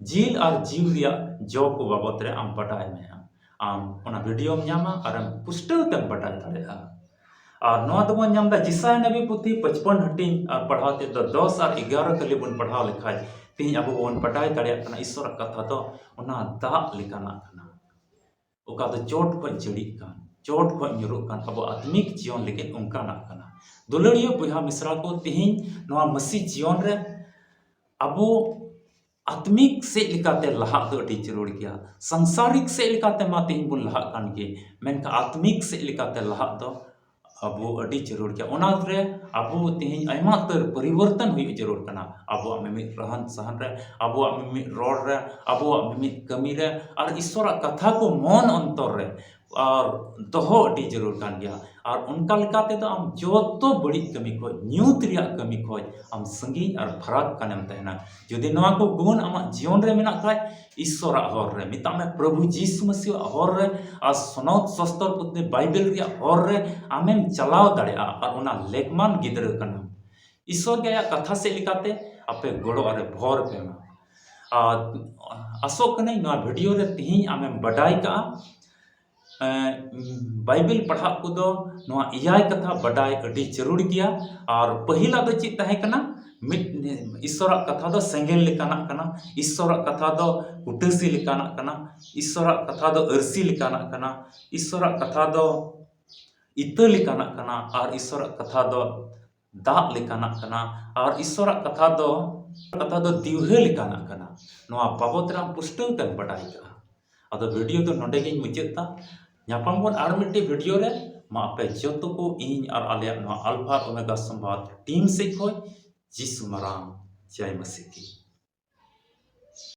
ᱡᱤᱞ ᱟᱨ ᱡᱤᱣᱤ ᱨᱮᱭᱟᱜ ᱡᱚ ᱠᱚ ᱵᱟᱵᱚᱛ ᱨᱮ ᱟᱢ ᱵᱟᱰᱟᱭ ᱢᱮ᱾ ᱟᱢ ᱚᱱᱟ ᱵᱷᱤᱰᱤᱭᱳᱢ ᱧᱟᱢᱟ ᱟᱨᱮᱢ ᱯᱩᱥᱴᱟᱹᱣ ᱛᱮᱢ ᱵᱟᱰᱟᱭ ᱫᱟᱲᱮᱭᱟᱜᱼᱟ᱾ ᱟᱨ ᱱᱚᱣᱟ ᱫᱚᱵᱚᱱ ᱧᱟᱢ ᱮᱫᱟ ᱡᱮᱥᱟᱭᱟ ᱱᱟᱵᱤ ᱯᱩᱛᱷᱤ ᱯᱟᱸᱪᱯᱚᱱ ᱦᱟᱹᱴᱤᱧ, ᱟᱨ ᱯᱟᱲᱦᱟᱣ ᱛᱮᱫ ᱫᱚ ᱫᱚᱥ ᱟᱨ ᱮᱜᱟᱨᱚ ᱠᱷᱟᱹᱞᱤ ᱵᱚᱱ ᱯᱟᱲᱦᱟᱣ ᱞᱮᱠᱷᱟᱡ, ᱛᱮᱦᱮᱧ ᱟᱵᱚ ᱵᱚᱱ ᱵᱟᱰᱟᱭ ᱫᱟᱲᱮᱭᱟᱜ ᱠᱟᱱᱟ ᱤᱥᱥᱚᱨᱟᱜ ᱠᱟᱛᱷᱟ ᱫᱚ ᱚᱱᱟ ᱫᱟᱜ ᱞᱮᱠᱟᱱᱟᱜ ᱠᱟᱱᱟ, ᱚᱠᱟ ᱫᱚ ᱪᱚᱴ ᱠᱷᱚᱡ ᱡᱟᱹᱲᱤᱜ ᱠᱟᱱ, ᱪᱚᱴ ᱠᱷᱚᱡ ᱧᱩᱨᱩᱜ ᱠᱟᱱ, ᱟᱵᱚ ᱟᱛᱢᱤᱠ ᱡᱤᱭᱚᱱ ᱞᱟᱹᱜᱤᱫ ᱚᱱᱠᱟᱱᱟᱜ ᱠᱟᱱᱟ᱾ ᱫᱩᱞᱟᱹᱲᱤᱭᱟᱹ ᱵᱚᱭᱦᱟ ᱢᱤᱥᱨᱟ ᱠᱚ, ᱛᱮᱦᱮᱧ ᱱᱚᱣᱟ ᱢᱟᱹᱥᱤ ᱡᱤᱭᱚᱱ ᱨᱮ ᱟᱵᱚ ᱟᱛᱢᱤᱠ ᱥᱮᱫ ᱞᱮᱠᱟᱛᱮ ᱞᱟᱦᱟᱜ ᱫᱚ ᱟᱹᱰᱤ ᱡᱟᱹᱨᱩᱲ ᱜᱮᱭᱟ᱾ ᱥᱟᱝᱥᱟᱨᱤᱠ ᱥᱮᱫ ᱞᱮᱠᱟᱛᱮ ᱢᱟ ᱛᱮᱦᱮᱧ ᱵᱚᱱ ᱞᱟᱦᱟᱜ ᱠᱟᱱ ᱜᱮ, ᱢᱮᱱᱠᱷᱟᱱ ᱟᱛᱢᱤᱠ ᱥᱮᱫ ᱞᱮᱠᱟᱛᱮ ᱞᱟᱦᱟᱜ ᱫᱚ ᱟᱵᱚ ᱟᱹᱰᱤ ᱡᱟᱹᱨᱩᱲ ᱜᱮᱭᱟ᱾ ᱚᱱᱟᱨᱮ ᱟᱵᱚ ᱛᱮᱦᱮᱧ ᱟᱭᱢᱟ ᱩᱛᱟᱹᱨ ᱯᱚᱨᱤᱵᱚᱨᱛᱚᱱ ᱦᱩᱭᱩᱜ ᱡᱟᱹᱨᱩᱲ ᱠᱟᱱᱟ᱾ ᱟᱵᱚᱣᱟᱜ ᱢᱤᱢᱤᱫ ᱨᱟᱦᱟᱱ ᱥᱟᱦᱟᱱ ᱨᱮ, ᱟᱵᱚᱣᱟᱜ ᱢᱤᱢᱤᱫ ᱨᱚᱲ ᱨᱮ, ᱟᱵᱚᱣᱟᱜ ᱢᱤᱢᱤᱫ ᱠᱟᱹᱢᱤ ᱨᱮ, ᱟᱨ ᱤᱥᱚᱨᱟᱜ ᱠᱟᱛᱷᱟ ᱠᱚ ᱢᱚᱱ ᱚᱱᱛᱚᱨ ᱨᱮ ᱟᱨ ᱫᱚᱦᱚ ᱟᱹᱰᱤ ᱡᱟᱹᱨᱩᱲ ᱠᱟᱱ ᱜᱮᱭᱟ᱾ ᱟᱨ ᱚᱱᱠᱟ ᱞᱮᱠᱟ ᱛᱮᱫᱚ ᱟᱢ ᱡᱚᱛᱚ ᱵᱟᱹᱲᱤᱡ ᱠᱟᱹᱢᱤ ᱠᱷᱚᱡ, ᱧᱩᱛ ᱨᱮᱭᱟᱜ ᱠᱟᱹᱢᱤ ᱠᱷᱚᱡ ᱟᱢ ᱥᱟᱺᱜᱤᱧ ᱟᱨ ᱯᱷᱟᱨᱟᱠ ᱠᱟᱱᱮᱢ ᱛᱟᱦᱮᱱᱟ᱾ ᱡᱩᱫᱤ ᱱᱚᱣᱟ ᱠᱚ ᱜᱩᱱ ᱟᱢᱟᱜ ᱡᱤᱭᱚᱱ ᱨᱮ ᱢᱮᱱᱟᱜ ᱠᱷᱟᱡ, ᱤᱥᱚᱨᱟᱜ ᱦᱚᱨ ᱨᱮ, ᱢᱮᱛᱟᱜ ᱢᱮ ᱯᱨᱚᱵᱷᱩ ᱡᱤᱥᱩ ᱢᱟᱹᱥᱤᱦᱟᱜ ᱦᱚᱨ ᱨᱮ ᱟᱨ ᱥᱚᱱᱚᱛ ᱥᱚᱥᱛᱚᱨ ᱯᱩᱛᱷᱤ ᱵᱟᱭᱵᱮᱞ ᱨᱮᱭᱟᱜ ᱦᱚᱨ ᱨᱮ ᱟᱢᱮᱢ ᱪᱟᱞᱟᱣ ᱫᱟᱲᱮᱭᱟᱜᱼᱟ ᱟᱨ ᱚᱱᱟ ᱞᱮᱠᱢᱟᱱ ᱜᱤᱫᱽᱨᱟᱹ ᱠᱟᱱᱟᱢ᱾ ᱤᱥᱚᱨ ᱜᱮ ᱟᱭᱟᱜ ᱠᱟᱛᱷᱟ ᱥᱮᱫ ᱞᱮᱠᱟᱛᱮ ᱟᱯᱮ ᱜᱚᱲᱚ ᱟᱨᱮ ᱵᱷᱚᱨ ᱯᱮ ᱢᱟ᱾ ᱟᱨ ᱟᱥᱚᱜ ᱠᱟᱹᱱᱟᱹᱧ ᱱᱚᱣᱟ ᱵᱷᱤᱰᱤᱭᱳ ᱨᱮ ᱛᱮᱦᱮᱧ ᱟᱢᱮᱢ ᱵᱟᱰᱟᱭ ᱠᱟᱜᱼᱟ᱾ ᱮᱸ, ᱵᱟᱭᱵᱮᱞ ᱯᱟᱲᱦᱟᱜ ᱠᱚᱫᱚ ᱱᱚᱣᱟ ᱮᱭᱟᱭ ᱠᱟᱛᱷᱟ ᱵᱟᱰᱟᱭ ᱟᱹᱰᱤ ᱡᱟᱹᱨᱩᱲ ᱜᱮᱭᱟ᱾ ᱟᱨ ᱯᱟᱹᱦᱤᱞᱟᱜ ᱫᱚ ᱪᱮᱫ ᱛᱟᱦᱮᱸ ᱠᱟᱱᱟ? ᱢᱤᱫ, ᱤᱥᱚᱨᱟᱜ ᱠᱟᱛᱷᱟ ᱫᱚ ᱥᱮᱸᱜᱮᱞ ᱞᱮᱠᱟᱱᱟᱜ ᱠᱟᱱᱟ, ᱤᱥᱚᱨᱟᱜ ᱠᱟᱛᱷᱟ ᱫᱚ ᱠᱩᱴᱟᱹᱥᱤ ᱞᱮᱠᱟᱱᱟᱜ ᱠᱟᱱᱟ, ᱤᱥᱚᱨᱟᱜ ᱠᱟᱛᱷᱟ ᱫᱚ ᱟᱹᱨᱥᱤ ᱞᱮᱠᱟᱱᱟᱜ ᱠᱟᱱᱟ, ᱤᱥᱚᱨᱟᱜ ᱠᱟᱛᱷᱟ ᱫᱚ ᱤᱛᱟᱹ ᱞᱮᱠᱟᱱᱟᱜ ᱠᱟᱱᱟ, ᱟᱨ ᱤᱥᱚᱨᱟᱜ ᱠᱟᱛᱷᱟ ᱫᱚ ᱫᱟᱜ ᱞᱮᱠᱟᱱᱟᱜ ᱠᱟᱱᱟ, ᱟᱨ ᱤᱥᱚᱨᱟᱜ ᱠᱟᱛᱷᱟ ᱫᱚ, ᱠᱟᱛᱷᱟ ᱫᱚ ᱫᱤᱣᱦᱟᱹ ᱞᱮᱠᱟᱱᱟᱜ ᱠᱟᱱᱟ᱾ ᱱᱚᱣᱟ ᱵᱟᱵᱚᱛ ᱨᱮ ᱟᱢ ᱯᱩᱥᱴᱟᱹᱣ ᱛᱮᱢ ᱵᱟᱰᱟᱭ ᱠᱟᱜᱼᱟ᱾ ᱟᱫᱚ ᱵᱷᱤᱰᱤᱭᱳ ᱫᱚ ᱱᱚᱰᱮ ᱜᱤᱧ ᱢᱩᱪᱟᱹᱫ ᱫᱟ᱾ ᱧᱟᱯᱟᱢ ᱵᱚᱱ ᱟᱨ ᱢᱤᱫᱴᱮᱡ ᱵᱷᱤᱰᱤᱭᱳ ᱨᱮ᱾ ᱢᱟ ᱟᱯᱮ ᱡᱚᱛᱚ ᱠᱚ ᱤᱧ ᱟᱨ ᱟᱞᱮᱭᱟᱜ ᱱᱚᱣᱟ ᱟᱞᱯᱷᱟ ᱟᱨ ᱳᱢᱮᱜᱟ ᱥᱚᱢᱵᱟᱫ ᱴᱤᱢ ᱥᱮᱫ ᱠᱷᱚᱡ ᱡᱤᱥᱩ ᱢᱟᱨᱟᱝ ᱡᱟᱭ ᱢᱟᱹᱥᱤ ᱠᱤ᱾